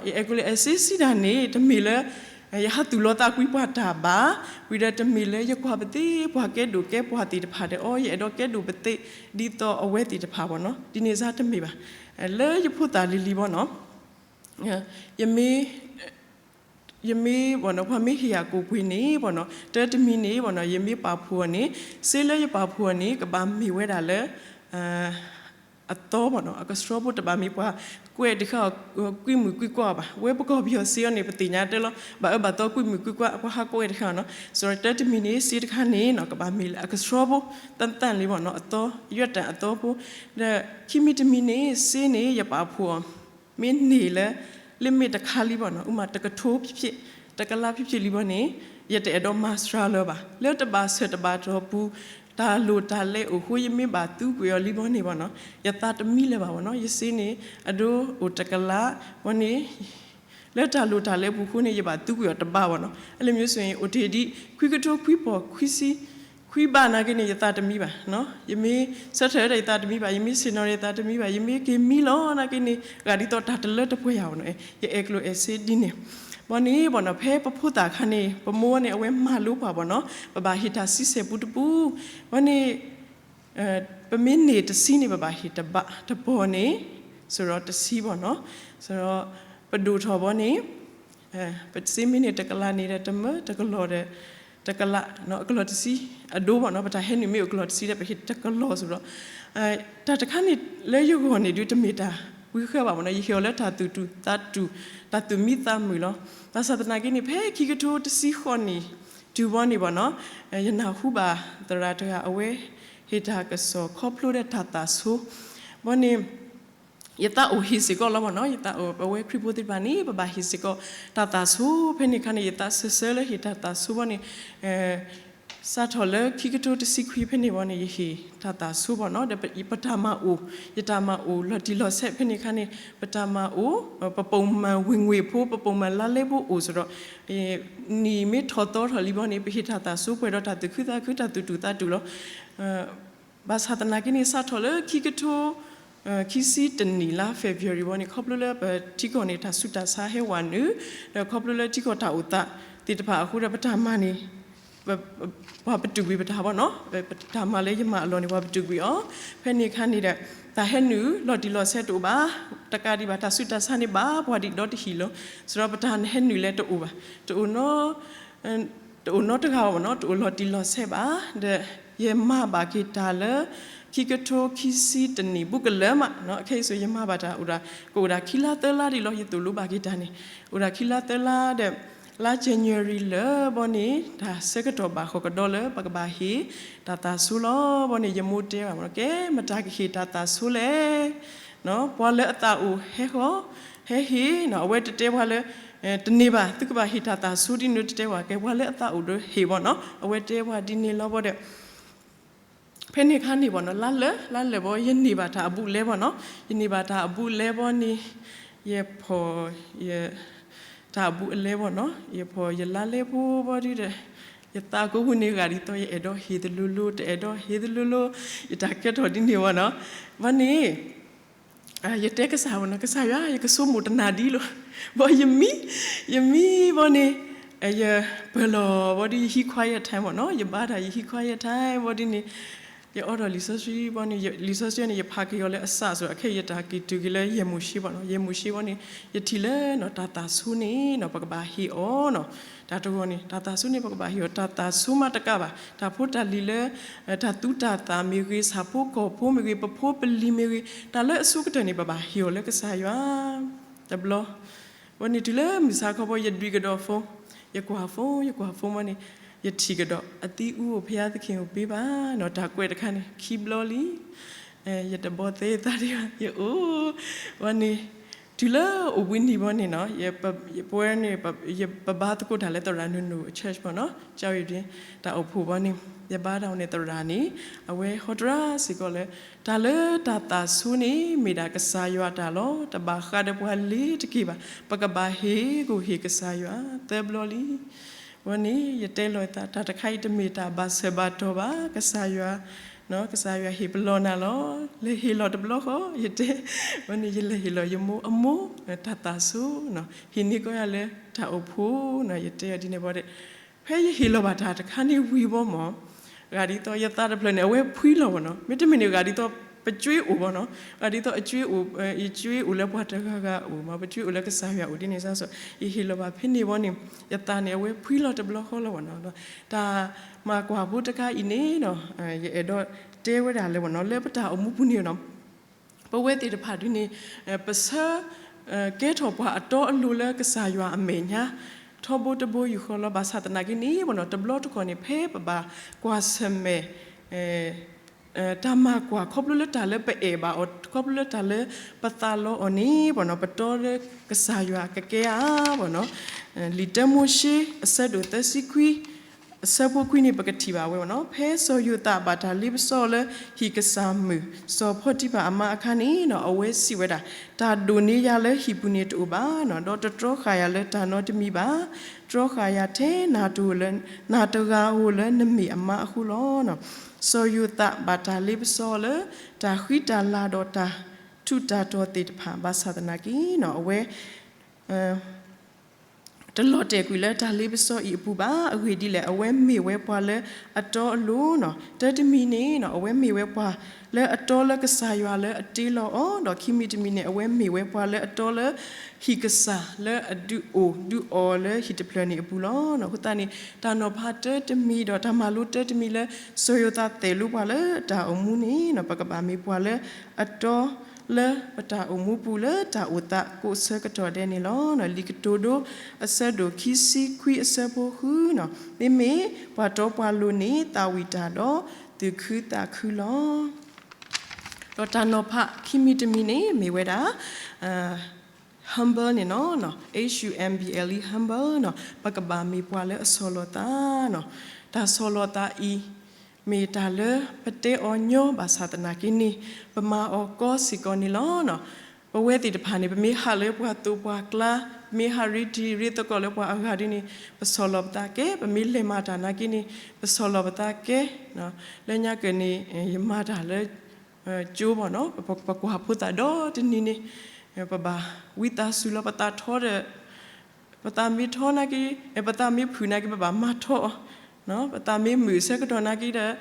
ယအဲၣ်ကျိၣ်အဲၣ်စ့စံးတၢ်န့ၣ် တမ့ၢ်လၢ ယဟးသူၣ်လီၤသးကွံပှၤတၢ်ဘၣ်, ဝံၤဒီးတမ့ၢ်လၢယကွၢ်ပသ့ၣ်ပှၤကဲဒိၣ်ကဲပှၢ်သ့ၣ်တဖၣ်ဒီး အီ ယအဲၣ်ဒိးကဲဒိၣ်ပသ့ၣ်ဒ်သိးအဝဲသ့ၣ်တဖၣ်ဘၣ်နီၤ, ဒ်န့ၣ်စ့ၢ်တမ့ၢ်ဘၣ်, လၢယဖိသၣ်လံၤလံၤဘၣ်နီၤ, ယမ့ၢ် ယမ့ၢ်ဘၣ်နီၤ, ပှၤမ့ၢ်ဟ့ၣ်ယၤကိၣ်ပှ့ၤန့ၣ်ဘၣ်နီၤ, တၢ်တမံၤန့ၣ်ဘၣ်နီၤ, ယမ့ၢ်ပာ်ဖှိၣ်အီၤန့ၣ် စ့လၢယပာ်ဖှိၣ်အီၤန့ၣ် ကဘၣ်မ့ၢ်ဝဲဒၣ်လၢ အသီဘၣ်နီၤ, အကဆှီဖိ, တဘၣ်မ့ၢ်ပှၤကွဲးတဃၣ် ကွံမုာ်ကွံကွၢ်ဘၣ်, ဝဲပကီၢ်ပယီၤစ့အီၤန့ၣ် ပသ့ၣ်ညါတၢ်လီၤ, ဘၣ်အၢဘၣ်သီကွံမုာ်ကွံကွၢ် ပှၤဟးကွဲးတဃၣ်နီၤ, စ့တၢ်တမံၤန့ၣ် စ့တခါန့ၣ်နီၤ ကဘၣ်မ့ၢ်လၢအကဆှီဖိ သၣ်သၣ်လံဘၣ်နီၤ, အသီ, ယွဲၢ်တၢ်အသီဖိ, ဒီးခံမံၤတမံၤန့ၣ် စ့န့ၣ် ယပာ်ဖှိၣ်အီၤ မ့ၢ်န့ၢ်လၢ လ့ၣ်မ့ၢ်တခါလံဘၣ်နီၤ, အမ့ၢ်တကထိဖျၢၣ်ဖျၢၣ်, တကလးဖျၢၣ်ဖျၢၣ်လံဘၣ်န့ၣ် ယတအဲၣ်ဒိးမၤစှၤလၢၤဘၣ်, လၢတဘၣ်ဆၢတဘၣ်တီၢ်ပူၤ တၢ်လိၣ်တၢ်လဲၤအိၣ်အဃိ ယမ့ၢ်ဘၣ်သူကွံာ်အီၤလံဘၣ်န့ၣ်ဘၣ်နီၤ, ယသးတမံလၢၤဘၣ်ဘၣ်နီၤ, ယစ့န့ၣ် အဒိအိၣ်တကလးဘၣ်န့ၣ် လၢတၢ်လိၣ်တၢ်လဲၤပူၤအဃိန့ၣ် ယဘၣ်သူကွံာ်အီၤတဘၣ်ဘၣ်နီၤ, အလၢမ့ၢ်စ့ၢ်န့ၣ် အိၣ်တ့ၢ်ဒံး ခွံကထိခွံပီၢ်ခွံဆံ ခွံဘးနာ်က့န့ၣ် ယသးတမံဘၣ်, ယမ့ၢ်ဆၢထၢၣ်ဒီးယသးတမံဘၣ်, ယမ့ၢ်ဆ့ၣ်နီၤဒီးယသးတမံဘၣ်, ယမ့ၢ်က့ၤမံလီၤနာ်က့န့ၣ် ဂၤဒ်သိးတၢ်တလၢတပှဲၤယၤဘၣ်နီၤ, ယအဲၣ်ကျိၣ်အဲၣ်စ့ဒ်န့ၣ်, ဘၣ်န့ၣ်ဘၣ်နီၤ, ဖဲပဖိသၣ်အခါန့ၣ် ပမိၢ်န့ၣ် အဝဲမၤလိပှၤဘၣ်နီၤ, ပဘၣ်ဟ့ၣ်တၢ်ဆံဆဲၣ်ပူတပူ, ဘၣ်န့ၣ် ပမ့ၢ်န့ၢ်တဆံန့ၣ် ပဘၣ်ဟ့ၣ်တဘး, တပီၢ်န့ၣ် စရီတဆံဘၣ်နီၤ, စရီ ပဒိၣ်ထီၣ်ဘၣ်န့ၣ် ပစ့မ့ၢ်န့ၢ်တကလးန့ၣ်ဒီး တမၢတကလီၢ်ဒီး တကလး, အကလီၢ်တဆံ အဒိဘၣ်နီၤ, ပတၢ်ဟဲနုာ်မ့ၢ်အိၣ်ကလီၢ်တဆံဒီး ပဟ့ၣ်တကလီၢ်စရီ, တၢ်တခါန့ၣ်လၢယဂီၢ်န့ၣ်ဒုး တမ့ၢ်တၢ်ဝံဃၢဘၣ်ဘၣ်နီၤ, ယဟ့ၣ်အီၤလၢတၢ်သူၣ်တူၢ်သးတူၢ်, တၢ်သူၣ်မံသးမုာ်လီၤ. ဘၣ်ဆၣ်သနာ်က့န့ၣ် ဖဲခံကထိတဆံဃိးနံၣ်တုၤဘၣ်န့ၣ်ဘၣ်နီၤ, ယနၢ်ဟူဘၣ်သရၣ်တဂၤအဝဲ ဟ့ၣ်တၢ်ကစီၣ်ခီဖျိဒီးတၢ်သးဆိ, ဘၣ်န့ၣ် ယသးအိၣ်ဟ့ၣ်စ့ၢ်ကီးလီၤဘၣ်နီၤ, ယသးအိၣ် ပဝဲခရံာ်ဖိသ့ၣ်တဖၣ်န့ၣ် ပဘၣ်ဟ့ၣ်စ့ၢ်ကီးတၢ်သးဆိ, ဖဲန့ၣ်အခါန့ၣ် ယသးစၢၤစၢၤလၢဟ့ၣ်တၢ်သးဆိဘၣ်န့ၣ် စးထီၣ်လၢခံကထိတဆံခွံဖဲန့ၣ်ဘၣ်န့ၣ် ယဟ့ၣ်တၢ်သးဆိဘၣ်နီၤ, ဒီးပတၢ်မၤအိၣ်, ယတၢ်မၤအိၣ်လီၤတံၢ်လီၤဆဲးဖဲန့ၣ်အခါန့ၣ် ပတၢ်မၤအိၣ်, ပပိာ်မၤဝ့ၢ်ငွေ့ဖိ, ပပိာ်မၤလါလဲဖိအိၣ်စရီ, နံၣ်မ့ၢ်ထီၣ်သီထီၣ်လံဘၣ်န့ၣ် ပဟ့ၣ်တၢ်သးဆိပှဲၤဒီးတၢ်သူၣ်ခုသးခု တၢ်သူၣ်တူၢ်သးတူၢ်လီၤ. ဘၣ်ဆၣ်သနာ်က့န့ၣ် စးထီၣ်လၢခံကထိ ခံဆံတနံၣ်လါ February ဘၣ်န့ၣ် ခီဖျိလၢပထံကီၢ်န့ၣ် တၢ်ဆူးတၢ်ဆါဟဲဝးနုာ်, ဒီးခီဖျိလၢထံကီၢ်တၢ်အိၣ်သးသ့ၣ်တဖၣ်အဃိဒီး ပတၢ်မၤန့ၣ် ပှၤပတုာ်ကွံာ်ပတၢ်ဘၣ်နီၤ, ပတၢ်မၤလၢယမၤအလီၢ်န့ၣ် ပှၤပတုာ်ကွံာ်အီၤ, ဖဲန့ၣ်အခါန့ၣ်ဒီး တၢ်ဟဲနုာ်လီၤတံၢ်လီၤဆဲးတအိၣ်ဘၣ်, တကးဒံးဘၣ် တၢ်ဆူးတၢ်ဆါန့ၣ် ဘၣ်ပှၤဒံးဒီတဟံၣ်လီၤ, စရီပတၢ်ဟဲနုာ်လဲၣ်တအိၣ်ဘၣ်, တအိၣ်နီ တအိၣ်နီတဂၤဘၣ်နီၤ, တအိၣ်လီၤတံၢ်လီၤဆဲးဘၣ်, ဒီးယမၤဘၣ်က့ၤတၢ်လၢ ခံကထိခံဆံတနံၣ်ဘူးကလၢာ်မး, ခဲအံၤဆိ ယမၤဘၣ်တၢ်အိၣ်ဒၣ် ကအိၣ်ဒၣ်ခံလါသၢလါဒံးလီၤ, ယသိၣ်လိဘၣ်က့ၤတၢ်န့ၣ်, အိၣ်ဒၣ်ခံလါသၢလါဒီး လါ January လၢဘၣ်န့ၣ် တၢ်ဆၢကတီၢ်ဘၣ်ဃီကဒီးလၢ ပကဘၣ်ဟ့ၣ်တၢ်သးဆိလီၤ, ဘၣ်န့ၣ် ယမိၢ်တဲဘၣ်မး, ကဲ မတၤကဟ့ၣ်တၢ်သးဆိလဲၣ် ပှၤလၢအသးအိၣ်ဟဲဃီၤ ဟဲဟ့ၣ်နီၤ, အဝဲတတဲပှၤလၢ တန့ၢ်ဘၣ် သုကဘၣ်ဟ့ၣ်တၢ်သးဆိဒ်န့ၣ် တတဲပှၤ, ကဲ ပှၤလၢအသးအိၣ်ဒီးဟ့ၣ်ဘၣ်နီၤ, အဝဲတဲပှၤဒ်န့ၣ်လီၤဘၣ်ဒီး ဖဲန့ၣ်အခါန့ၣ်ဘၣ်နီၤ, လါလၢာ် လါလၢာ်ဘၣ် ယန့ၢ်ဘၣ်တၢ်အဘူးအလဲဘၣ်နီၤ, ယန့ၢ်ဘၣ်တၢ်အဘူးအလဲဘၣ်န့ၣ် ယဖီၣ် တၢ်အဘူးအလဲဘၣ်နီၤ, ယဖီၣ်ယလါလဲဖိဘၣ်ဒီး ယသးကိးပူၤန့ၣ် ဂၤဒ်သိးယအဲၣ်ဒိးဟ့ၣ်တလိၤလိၤ တအဲၣ်ဒိးဟ့ၣ်တလိၤလိၤ, ယတၢ်ကဲထီၣ်ဒ်န့ၣ်ဘၣ်နီၤ, ဘၣ်န့ၣ် ယတဲကစၢ်ဘၣ်နီၤ, ကစၢ်ယွၤ ယကဆိကမိၣ်တနၢ်ဒ်လီၤ, ဘၣ်ယမံ ယမံဘၣ်န့ၣ် ယပၢၢ်လီၤဘၣ်ဒီး ယဟံး quiet time ဘၣ်နီၤ, ယဘါတၢ်ယဟံး quiet time ဘၣ်ဒ်န့ၣ်, ယအိးထီၣ်လံာ်စီဆှံဘၣ်န့ၣ်, လံာ်စီဆှံန့ၣ် ယဖးက့ၤအီၤလၢအစးစ့ၢ် အခဲအံၤ ယတၢ်က့ၤတုၤက့ၤလၢယဲၢ်မိၤၡ့ဘၣ်နီၤ, ယဲၢ်မိၤၡ့ဘၣ်န့ၣ် ယထံၣ်လၢနီၤ တၢ်သးဆိန့ၣ်နီၤ ပကဘၣ်ဟ့ၣ်အီၤနီၤ, တၢ်တဂီၢ်န့ၣ် တၢ်သးဆိန့ၣ် ပကဘၣ်ဟ့ၣ်အီၤ, တၢ်သးဆိမးတကးဘၣ်, တၢ်ဖိတၢ်လံၤလၢ တၢ်သူတၢ်သၣ်မ့ၢ်ဂ့ၤ, ဆၣ်ဖိကီၢ်ဖိမ့ၢ်ဂ့ၤ, ပဖိပလံၤမ့ၢ်ဂ့ၤ, တၢ်လၢအဆိကတၢၢ်န့ၣ် ပဘၣ်ဟ့ၣ်အီၤလၢကစၢ်ယွၤ တဘျီ ဘၣ်န့ၣ် တုၤလၢမုၢ်ဆါခီဘၣ် ယဒွံးကဒီး phone, ယကွၢ် phone, ယကွၢ် phone ဘၣ်န့ၣ် ယထံၣ်ကဒီး အသံအူအိၣ် ဘုရားသခင်ကိုပေးပါနီၤ, တၢ်ကွဲးတခါန့ၣ် ခံဘျီလံ, ယတဘီၣ်သဲသးဒံးဘၣ် ယအိၣ်, ဘၣ်န့ၣ် တုၤလၢအိၣ်ဘှံးနံၤဘီန့ၣ်နီၤ, ပဝဲန့ၣ် ပဘါသကိးတၢ်လၢသရၣ်နုာ်နုာ်အ church ဘီနီၤ, ကၠီယုဒ့ တၢ်အိၣ်ဖှိၣ်ဘီန့ၣ် ယဘါတၢ်အိၣ်န့ၣ်သရၣ်န့ၣ် အဝဲဟီတရၣ်စ့ၢ်ကီးလၢ တၢ်လၢတၢ်သၣ်ဆိန့ၣ် မ့ၢ်ဒၣ်ကစၢ်ယွၤအတၢ်လီၤ. တဘၣ်ဃးဒီးပှၤလ့ၤတက့ၢ်ဘၣ်. ပကဘၣ်ဟ့ၣ်ဂီၢ်ဟ့ၣ်ကစၢ်ယွၤသၢဘျီလံ. ဝဲန့ၣ် ယတဲလီၤယသး တၢ်တခါအံၤတမ့ၢ်တၢ်ဘၣ်ဆၢဘၣ်တီၢ်ဘၣ်. ကစၢ်ယွၤ ကစၢ်ယွၤဟ့ၣ်ပလီၢ်နၤလီၤ. လဲၤဟ့ၣ်လီၤတဘျီဃီ ယတဲ, ဝဲန့ၣ် ယလဲၤဟ့ၣ်လီၤယမိၢ်အမိၢ် တၢ်သၣ်ဆိနီၤ, ဟ့ၣ်န့ၢ်ကီးယၤလၢတၢ်အိၣ်ဖှိၣ်နီၤ, ယတဲအီၤဒ်န့ၣ်ဘီဒီး ဖဲယဟ့ၣ်လီၤဘၣ်တၢ်တခါန့ၣ်ဝံၤဘီမး, ဂၤဒ်သိးယသးတဖျၢၣ်န့ၣ် အဝဲဖှံလီၤဘီနီၤ, မ့တမ့ၢ်န့ၣ် ဂၤဒ်သိးပကၠွ့အိၣ်ဘီနီၤ, ဂၤဒ်သိးအကၠွ့အိၣ်, ယကၠွ့အိၣ်လၢပှၤတဂၤဂၤအိၣ်မး, ပကၠွ့အိၣ်လၢကစၢ်ယွၤအိၣ်ဒ်န့ၣ်စ့ၢ်ကီး, ယဟ့ၣ်လီၤဘၣ်ဖဲန့ၣ်ဘီန့ၣ် ယသးန့ၣ် အဝဲဖှံလီၤတဘျီဃီလီၤဘီနီၤ. တၢ်မၤကွၢ်ဖိတခါအံၤန့ၣ်ဒီး ယအဲၣ်ဒိးတဲဝဲဒၣ်လၢဘီနီၤ လၢပတၢ်အိၣ်မူပူၤန့ၣ်နီၤ ပဝဲသ့ၣ်တဖၣ်ဒ်န့ၣ် ပဆၢ ကဲထီၣ်ပှၤအတီအလိၤလၢကစၢ်ယွၤအမဲာ်ညါ ထီဘိတဘိယူၢ်ဃီလီၤ. ဘၣ်ဆၣ်သနာ်က့န့ၣ်ဘီနီၤ တဘျီတခီၣ်န့ၣ် ဖဲပဘၣ်ကွၢ်ဆၢၣ်မဲာ် တၢ်မၤကွၢ် ခီဖျိလၢတၢ်လၢပအဲၣ်ဘၣ်အီၤ ခီဖျိလၢတၢ်လၢပသးလီအီၤန့ၣ်ဘီနီၤ ပတီလၢကစၢ်ယွၤကကဲဧါဘီနီၤ. လံာ်တၢမိၤၡ့ အဆၢဒိၣ်သၢဆံခွံ အဆၢဖိခွံန့ၣ် ပကထံၣ်ဘၣ်ဝဲဘီနီၤ ဖဲစီၤယိၤသးဘၣ်တၢ်လ့ပစီလၢဟံၣ်ကစၢ်မုၣ် စီၤဖီတံဖၢ်အမါအခါန့ၣ်နီၤ အဝဲစံးဝဲဒၣ် တၢ်ဒိၣ်န့ၢ်ယၤလၢဟံၣ်ပူၤန့ၣ်တအိၣ်ဘၣ်နီၤ ဒီးတတြီဃာ်ယၤလၢတၢ်နီတမံၤဘၣ်. တြီဃာ်ယၤထဲနၤတဂၤဧိၤလၢနမ့ၢ်အမါအဃိလီၤ. စီၤယိၤသးဘၣ်တၢ်လ့ပစီလၢ တၢ်ဃံတၢ်လၤဒီးတၢ်ထူးတၢ်တီၤသ့ၣ်တဖၣ် ဘၣ်ဆၣ်သနာ်က့နီၤ အဝဲ တလီၤတဲာ်ကွံာ်လၢတၢ်လ့ပစီအံၤအပူၤဘၣ်. အဂ့ၢ်ဒ်လဲၣ် အဝဲမ့ၢ်ဝဲပှၤလၢအတီအလိၤနီၤ တၢတမံၤန့ၣ်နီၤ အဝဲမ့ၢ်ဝဲပှၤလၢအတီလၢကစၢ်ယွၤလၢအတ့လီၤအီၤ ဒီးခံမံၤတမံၤန့ၣ် အဝဲမ့ၢ်ဝဲပှၤလၢအတီလၢ ဟံၣ်ကစၢ်လၢအဒုးအိၣ်ဒုးအီၣ်လၢဟံၣ်တဖျၢၣ်န့ၣ်အပူၤလီၤ. အဃိသတးန့ၣ် တၢ်နီၤဖးတၢတမံၤဒီးတၢ်မၤလိတၢတမံၤလၢ စီၤယိၤသးသဲးလိပှၤလၢတၢ်အိၣ်မူန့ၣ်နီၤ ပကဘၣ်မ့ၢ်ပှၤလၢအတီလၢပတၢ်အိၣ်မူပူၤလၢတၢ်အိၣ်သးကိးဆၢကတီၢ်ဒဲးန့ၣ်လီၤ. လံာ်ကတိၤဒိ အဆၢဒိၣ်ခံဆံခွံအဆၢဖိဃုနီၤ မ့မ့ၢ်ပှၤတီပှၤလိၤန့ၣ် သးဝံၣ်တၢ်ဒီးသူၣ်ခုသးခုလီၤ. ဒီးတၢ်နီၤဖးခံမံၤတမံၤန့ၣ် မ့ၢ်ဝဲဒၣ် humble န့ၣ်နီၤ H U M B L E humble နီၤ ပကဘၣ်မ့ၢ်ပှၤလၢအဆီၣ်လီၤသးနီၤ တၢ်ဆီၣ်လီၤသးအံၤ မ့ၢ်တၢ်လၢပတဲအီၤညီဘၣ်ဆၣ်သနာ်က့န့ၣ် ပမၤအီၤကီစ့ၢ်ကီးန့ၣ်လီၤ. ပဝဲသ့ၣ်တဖၣ်န့ၣ် ပမ့ၢ်ဟးလၢပှၤသိးပှၤကျါ ပမ့ၢ်ဟးရ့တံၤရ့သကိးလၢပှၤအဂၤဒ်န့ၣ် ပဆီၣ်လီၤပသးကဲ ပမ့ၢ်လဲၤမၤတၢ်နာ်က့န့ၣ် ပဆီၣ်လီၤပသးကဲ လၢညါက့န့ၣ် ယမၤတၢ်လၢ ကၠိဘီနီၤ ပကွၢ်ဖိသၣ်ဒီတနံၤန့ၣ် ပဘၣ်ဝံသးစူၤလီၤ ပသးထီဒီး ပသးမ့ၢ်ထီနာ်က့ ပသးမ့ၢ်ဖုၣ်နာ်က့ ပဘၣ်မၤထီအီၤ ပသးမ့ၢ်မုာ်ဆၢကတီၢ်နာ်က့ဒီး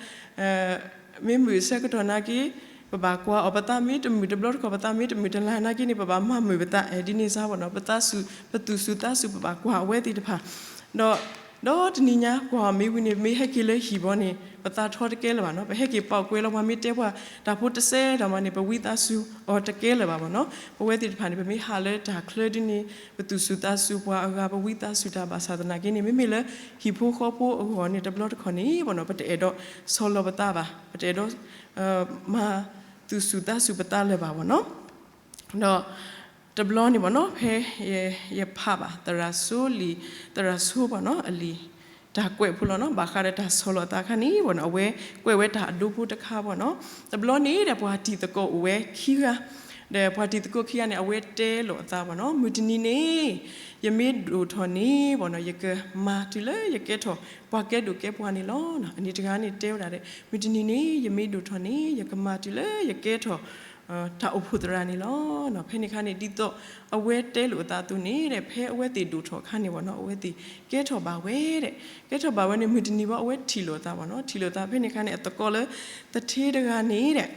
မ့ၢ်မုာ်ဆၢကတီၢ်နာ်က့ ပဘၣ်ကွၢ်အီၤ ပသးမ့ၢ်တမုာ်တဘျီတခီၣ် ပသးမ့ၢ်တမုာ်တလၤနာ်က့န့ၣ် ပဘၣ်မၤမုာ်ပသး ဒ်န့ၣ်စ့ၢ်ဘီနီၤ ပသးစူၤ ပသူၣ်စူၤသးစူၤ ပဘၣ်ကွၢ်အဝဲသ့ၣ်တဖၣ် ဒီး ဒီတနံၤညါ ကွၢ်အီၤမ့ၢ်ဝံၤန့ၣ် ပမ့ၢ်ဟဲက့ၤလၢဟံၣ်ဘီန့ၣ် ပသးထီတကဲလၢၤဘၣ်နီၤ ပဟဲက့ၤပာ်ကွဲလီၤ ပှၤမ့ၢ်တဲပှၤတၢ်ဖိတစဲးဒီးမးန့ၣ် ပဝံသးစူၤအီၤတကဲလၢၤဘၣ်ဘီနီၤ ပဝဲသ့ၣ်တဖၣ်န့ၣ် ပမ့ၢ်ဟးလၢတၢ်ချၢဒ်န့ၣ် ပသူၣ်စူၤသးစူၤပှၤအဂၤ ပဝံသးစူၤတၢ်ဘၣ်ဆၣ်သနာ်က့န့ၣ် မ့မ့ၢ်လၢဟံၣ်ဖိဃီဖိအဂီၢ်န့ၣ် တဘျီတခီၣ်န့ၣ်ဘီနီၤ ပတအဲၣ်ဒိးဆီၣ်လီၤပသးဘၣ် ပတအဲၣ်ဒိး မၤသူၣ်စူၤသးစူၤပသးလၢၤဘၣ်ဘီနီၤ ဒီးတဘျီန့ၣ်ဘီနီၤ ဖဲယဖးဘၣ် သရၣ်ဆိလံာ် သရၣ်ဆိဘီနီၤ အလံာ်တၢ်ကွဲးဖိလီၤနီၤ ဘၣ်ဃးဒီးတၢ်ဆီၣ်လီၤသးခါန့ၣ်ဘီနီၤ အဝဲကွဲးဝဲတၢ်အဒိဖိတခါဘီနီၤ တဘျီန့ၣ်ဒီးပှၤတံၤသကိးအိၣ်ဝဲခံဂၤ ဒီးပှၤတံၤသကိးခံဂၤန့ၣ် အဝဲတဲလိာ်အသးဘီနီၤ မုၢ်တနံၤန့ၣ် ယမ့ၢ်ဒိၣ်ထီၣ်န့ၣ်ဘီနီၤ ယကမၤတုၤလၢယကဲထီၣ်ပှၤကဲဒိၣ်ကဲပှၤန့ၣ်လီၤ. အန့ၣ်တဂၤန့ၣ်တဲဝဲဒၣ်ဒီး မုၢ်တနံၤန့ၣ် ယမ့ၢ်ဒိၣ်ထီၣ်န့ၣ် ယကမၤတုၤလၢယကဲထီၣ် တၢ်အိၣ်ဖှိၣ်သရၣ်န့ၣ်လီၤ. ဖဲန့ၣ်ခါန့ၣ် ဒ်သိးအဝဲတဲလိာ်အသးအသိးန့ၣ်ဒီး ဖဲအဝဲသ့ၣ်ဒိၣ်ထီၣ်အခါန့ၣ်ဘီနီၤ အဝဲသ့ၣ်ကဲထီၣ်ဘၣ်ဝဲဒီး ကဲထီၣ်ဘၣ်ဝဲန့ၣ် မုၢ်တနံၤဘီအဝဲထံၣ်လိာ်အသးဘီနီၤ ထံၣ်လိာ်အသး ဖဲန့ၣ်ခါန့ၣ် အသကိးလၢသထ့တဂၤန့ၣ်ဒီး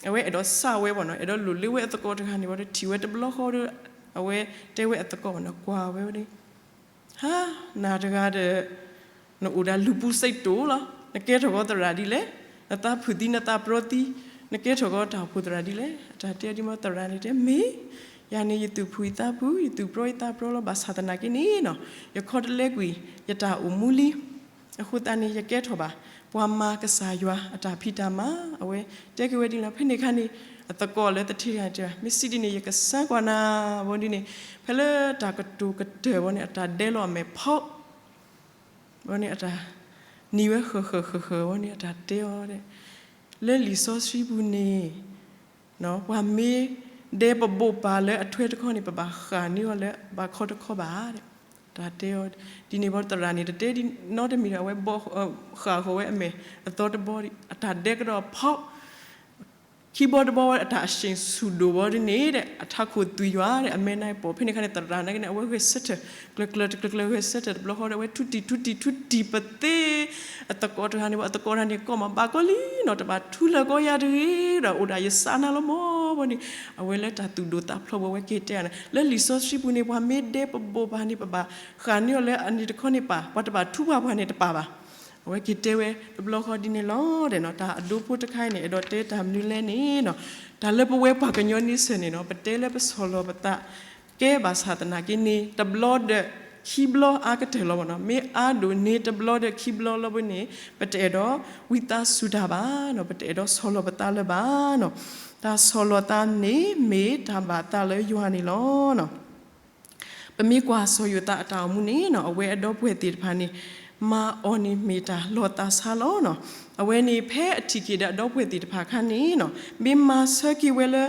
အဝဲအဲၣ်ဒိးစၢ်ဝဲဘီနီၤ အဲၣ်ဒိးလိၣ်လၢဝဲအသကိးတဂၤန့ၣ်ဘီဒီး ထံၣ်ဝဲတဘျီဃီဒီး အဝဲတဲဝဲအသကိးဘီနီၤ ကွၢ်ဝဲဝဲဒီး ဟါ, နၤတဂၤဒီး နအိၣ်ဒၣ်လုၢ်ပူၤစဲးတိၣ်လီၤ. နကဲထီၣ်ကီးသရၣ်ဒ်လဲၣ်. နသးဖုၣ်သံနသးပြီသံ, နကဲထီၣ်ကီးတၢ်အိၣ်ဖှိၣ်သရၣ်ဒ်လဲၣ်. အတၢ်တဲဒ်မ့ၢ်သရၣ်န့ၣ်တဲ မ့ၢ်, ယၤန့ၣ် ယသူၣ်ဖှံသးဖှံ, ယသူၣ်ပြီယသးပြီလီၤ. ဘၣ်ဆၣ်သနာ်က့န့ၣ်နီၤ, ယခီတလဲကွံာ် ယတၢ်အိၣ်မူလံ. အဃိသတးန့ၣ် ယကဲထီၣ်ဘၣ် ပှၤမၤကစၢ်ယွၤအတၢ်ဖံးတၢ်မၤ. အဝဲတဲက့ၤဝဲဒ်န့ၣ်လီၤ. ဖဲန့ၣ်အခါန့ၣ် အသကိးလၢသထ့တဂၤန့ၣ်တဲ, မ့ၢ်စံးဒ်န့ၣ် ယကစၢ်ကွၢ်နၤ, ဘၣ်ဒ်န့ၣ်, ဖဲလၢတၢ်ကတိၤကတၢၢ်ဘၣ်န့ၣ် အတၢ်ဒဲလီၤအမဲာ်ဖီ, ဘၣ်န့ၣ်အတၢ်, နံၤဝဲဃၢၤဃၢၤဃၢၤဃၢၤဘၣ်န့ၣ် အတၢ်တဲအီၤ, လၢလံာ်စီဆှံပူၤန့ၣ် ပှၤမ့ၢ်ဒဲပဘိးပာ်လၢအထွဲတခီန့ၣ် ပဘၣ်ဃၣ်န့ၢ်အီၤလၢဘၣ်ခီတခီဘၣ်, တၢ်တဲအီၤ, ဒ်န့ၣ်ဘၣ်သရၣ်န့ၣ် တတဲဒ်နီတမံၤဒီး အဝဲဘီ, ဃၣ်ဃီၤဝဲအမဲာ်အသီတဘီ, အတၢ်ဒဲကဒီးဖီ ခံဘီတဘီဝဲအတၢ်အစ့ၣ်ဆူၣ်ဒိၣ်ဘၣ်ဒ်န့ၣ်ဒီး အထးခိၣ်သွံၣ်ယွၤဒီး အမဲာ်နါပီၢ် ဖဲန့ၣ်အခါန့ၣ် သရၣ်နာ်က့န့ၣ် အဝဲဂဲၤဆၢထၢၣ်, ကျၢၤကျၢၤတကျၢၤကျၢၤဂဲၤဆၢထၢၣ်တဘျီဃီဒီး အဝဲထူတံၢ်ထူတံၢ်ထူတံၢ်ပသ့ အသကိးတဂၤန့ၣ်ဘၣ်, အသကိးတဂၤန့ၣ် ကိးမး ဘၣ်ကီလံနီၤ, တဘၣ်ထူလၢာ်ကီယၤတဂ့ၤဒီး အိၣ်ဒၣ်ယစးနၤလီၤမၢ်ဘၣ်န့ၣ်, အဝဲလၢတၢ်သူၣ်ဒိၣ်သးဖျိးဝဲ အဝဲက့ၤတဲန့ၣ် လၢလံာ်စီဆှံပူၤန့ၣ် ပှၤမ့ၢ်ဒဲပဘိးပာ်န့ၣ် ပဘၣ်ဃၣ်န့ၢ်အီၤလၢအန့ၣ်တခီန့ၣ်ပၢ်, ပှၤတဘၣ်ထူပှၤပှၤန့ၣ်တပၢ်ဘၣ်. အဝဲက့ၤတဲဝဲတဘျီဃီဒ်န့ၣ်လီၤ. တၢ်အဒိဖိတခါအံၤန့ၣ် အဲၣ်ဒိးတဲတၢ်မနုၤလဲၣ်န့ၣ်နီၤ, တၢ်လၢပဝဲပှၤကညီန့ဆၢၣ်န့ၣ်နီၤ ပတဲလၢပဆီၣ်လီၤပသးကဲဘၣ်ဆၣ်သနာ်က့န့ၣ် တဘျီဒီးခံဘျီအါကတၢၢ်လီၤဘၣ်နီၤ, မ့ၢ်အါဒိၣ်န့ၢ်တဘျီဒီးခံဘျီလီၤဘၣ်န့ၣ် ပတအဲၣ်ဒိးဝံသးစူၤတၢ်ဘၣ်နီၤ, ပတအဲၣ်ဒိးဆီၣ်လီၤပသးလၢၤဘၣ်နီၤ. တၢ်ဆီၣ်လီၤသးန့ၣ်မ့ၢ်တၢ်ဘၣ်သးလၢယွၤန့ၣ်လီၤ. ပမ့ၢ်ကွၢ်စီၤယိၤသးအတၢ်အိၣ်မူန့ၣ်နီၤ အဝဲအဒီပုၢ်ဝဲၢ်သ့ၣ်တဖၣ်န့ၣ် မၤအီၤန့ၣ်မ့ၢ်တၢ်လီၤသးဆါလီၤနီၤ. အဝဲန့ၣ်ဖဲအထံၣ်က့ၤဒီးအဒီပုၢ်ဝဲၢ်သ့ၣ်တဖၣ်အခါန့ၣ်နီၤ မ့ၢ်မၤဆၢက့ၤဝဲလၢ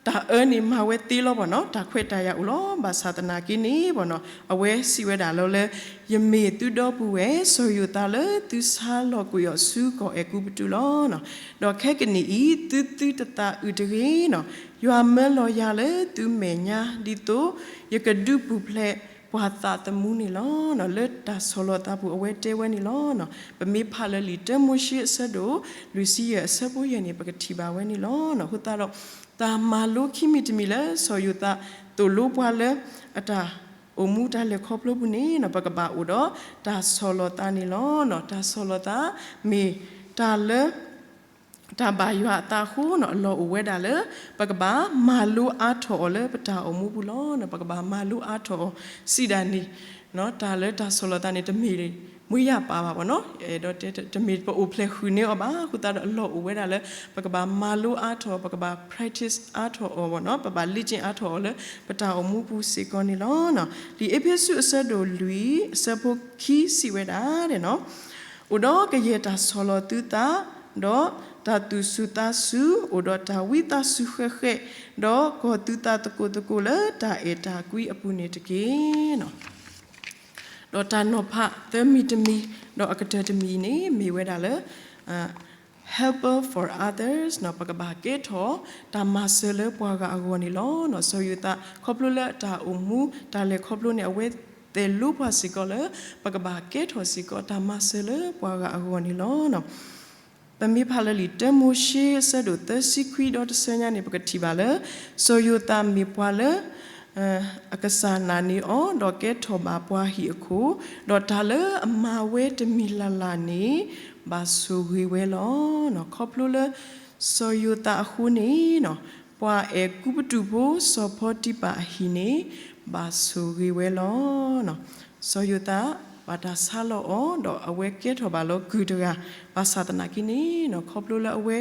တၢ်အၢန့ၣ်မၤဝဲသ့လီၤဘၣ်နီၤ, တၢ်ခွဲးတၢ်ယာ်အိၣ်လီၤ. ဘၣ်ဆၣ်သနာ်က့န့ၣ်ဘၣ်နီၤ အဝဲစံးဝဲဒၣ်လီၤလၢ ယမ့ၢ်သုဒီပုၢ်ဝဲၢ် စီၤယိၤသးလၢသုဆါလီၤကွံာ်အီၤဆူကီၢ်အဲၤကူပတူးလီၤ. ဒီးခဲကနံၣ်အံၤ သုသုတသးအုးတဂ့ၤနီၤ, ယွၤမၢလီၤယၤလၢသုမဲာ်ညါ ဒ်သိးယကဒုးပူၤဖျဲးပှၤသးသမူန့ၣ်လီၤ. လၢတၢ်ဆီၣ်လီၤသးပူၤအဝဲတဲဝဲန့ၣ်လီၤ. ပမ့ၢ်ဖးလၢလံာ်တၢမိၤၡ့အဆၢဒိၣ် လွံၢ်ဆံယဲၢ်အဆၢဖိယဲၢ်န့ၣ် ပကထံၣ်ဘၣ်ဝဲန့ၣ်လီၤ. အဃိသတးဒီး တၢ်မၤလိခံမံၤတမံၤလၢစီၤယိၤသးသိၣ်လိပှၤလၢ အတၢ်အိၣ်မူတၢ်လဲၤခီဖျိပူၤန့ၣ်နီၤ ပကဘၣ်အိၣ်ဒီးတၢ်ဆီၣ်လီၤသးန့ၣ်လီၤ. တၢ်ဆီၣ်လီၤသးမ့ၢ်တၢ်လၢ တၢ်ဘၣ်ယွၤအသးအဃိနီၤ အလီၢ်အိၣ်ဝဲဒၣ်လၢ ပကဘၣ်မၤလိအါထီၣ်အီၤလၢပတၢ်အိၣ်မူပူၤလီၤ. ပကဘၣ်မၤလိအါထီၣ်အီၤ စံးဒၣ်န့ၣ် တၢ်လၢတၢ်ဆီၣ်လီၤသးန့ၣ် တမ့ၢ်မွေးရာပါဘၣ်ဘၣ်နီၤ, အဲၣ်ဒိးတဲ တမ့ၢ်ပအိၣ်ဖျဲၣ်ဃုာ်န့ၢ်အီၤဘၣ်. အဃိသတးဒီးအလီၢ်အိၣ်ဝဲဒၣ်လၢ ပကဘၣ်မၤလိအါထီၣ် ပကဘၣ် practice အါထီၣ်အီၤဘၣ်နီၤ, ပဘၣ်လေ့ကျင့်အါထီၣ်အီၤလၢပတၢ်အိၣ်မူပူၤစ့ၢ်ကီးန့ၣ်လီၤ. လံာ်အ့းဖ့းစူးအဆၢဒိၣ်လွံၢ်အဆၢဖိခံစံးဝဲဒၣ်နီၤ အိၣ်ဒီးကယဲၢ်တၢ်ဆီၣ်လီၤသုသး, ဒီးတၢ်သူၣ်စူၤသးစူၤ, အိၣ်ဒီးတၢ်ဝံသးစူၤဃဲးဃဲး, ဒီးကီၢ်သုသးသကိးသကိးလၢတၢ်အဲၣ်တၢ်ကွံအပူၤန့ၣ်တက့ၢ်. ဒီးတၢ်နီၤဖးသၢမံၤတမံၤ, ဒီးအကတၢၢ်တမံၤန့ၣ် မ့ၢ်ဝဲဒၣ်လၢ helper for others နီၤ, ပကဘၣ်ကဲထီၣ်တၢ်မၤစၢၤလၢပှၤဂၤအဂီၢ်န့ၣ်လီၤ. စီၤယိၤသးခီဖျိလၢအတၢ်အိၣ်မူတၢ်လဲၤခီဖျိန့ၣ် အဝဲသိၣ်လိပှၤစ့ၢ်ကီးလၢ ပကဘၣ်ကဲထီၣ်စ့ၢ်ကီးတၢ်မၤစၢၤလၢပှၤဂၤအဂီၢ်န့ၣ်လီၤ. ပမ့ၢ်ဖးလၢလံာ်တၢမိၤၡ့အဆၢဒိၣ်သၢဆံခွံဒီးတဆၢညါန့ၣ် ပကထံၣ်ဘၣ်လၢ စီၤယိၤသးမ့ၢ်ပှၤလၢ အကစၢ်နာ်န့ၢ်အီၤ ဒီးကဲထီၣ်ဘၣ်ပှၤဟံၣ်အခိၣ်, ဒီးတၢ်လၢအမၤဝဲတမံၤလၢ်လၢ်န့ၣ် ဘၣ်ဆိၣ်ဂ့ၤဝဲလီၤ. ခီဖျိလၢစီၤယိၤသးအဃိန့ၣ် ပှၤအဲၤကူပတူးဖိစီၤဖီတံပၢ်အဟံၣ်န့ၣ် ဘၣ်ဆိၣ်ဂ့ၤဝဲလီၤ. စီၤယိၤသးဘၣ်တၢ်ဆါလီၤအီၤ ဒီးအဝဲကဲထီၣ်ဘၣ်လီၤကုၢ်တဂၤ ဘၣ်ဆၣ်သနာ်က့န့ၣ် ခီဖျိလၢအဝဲ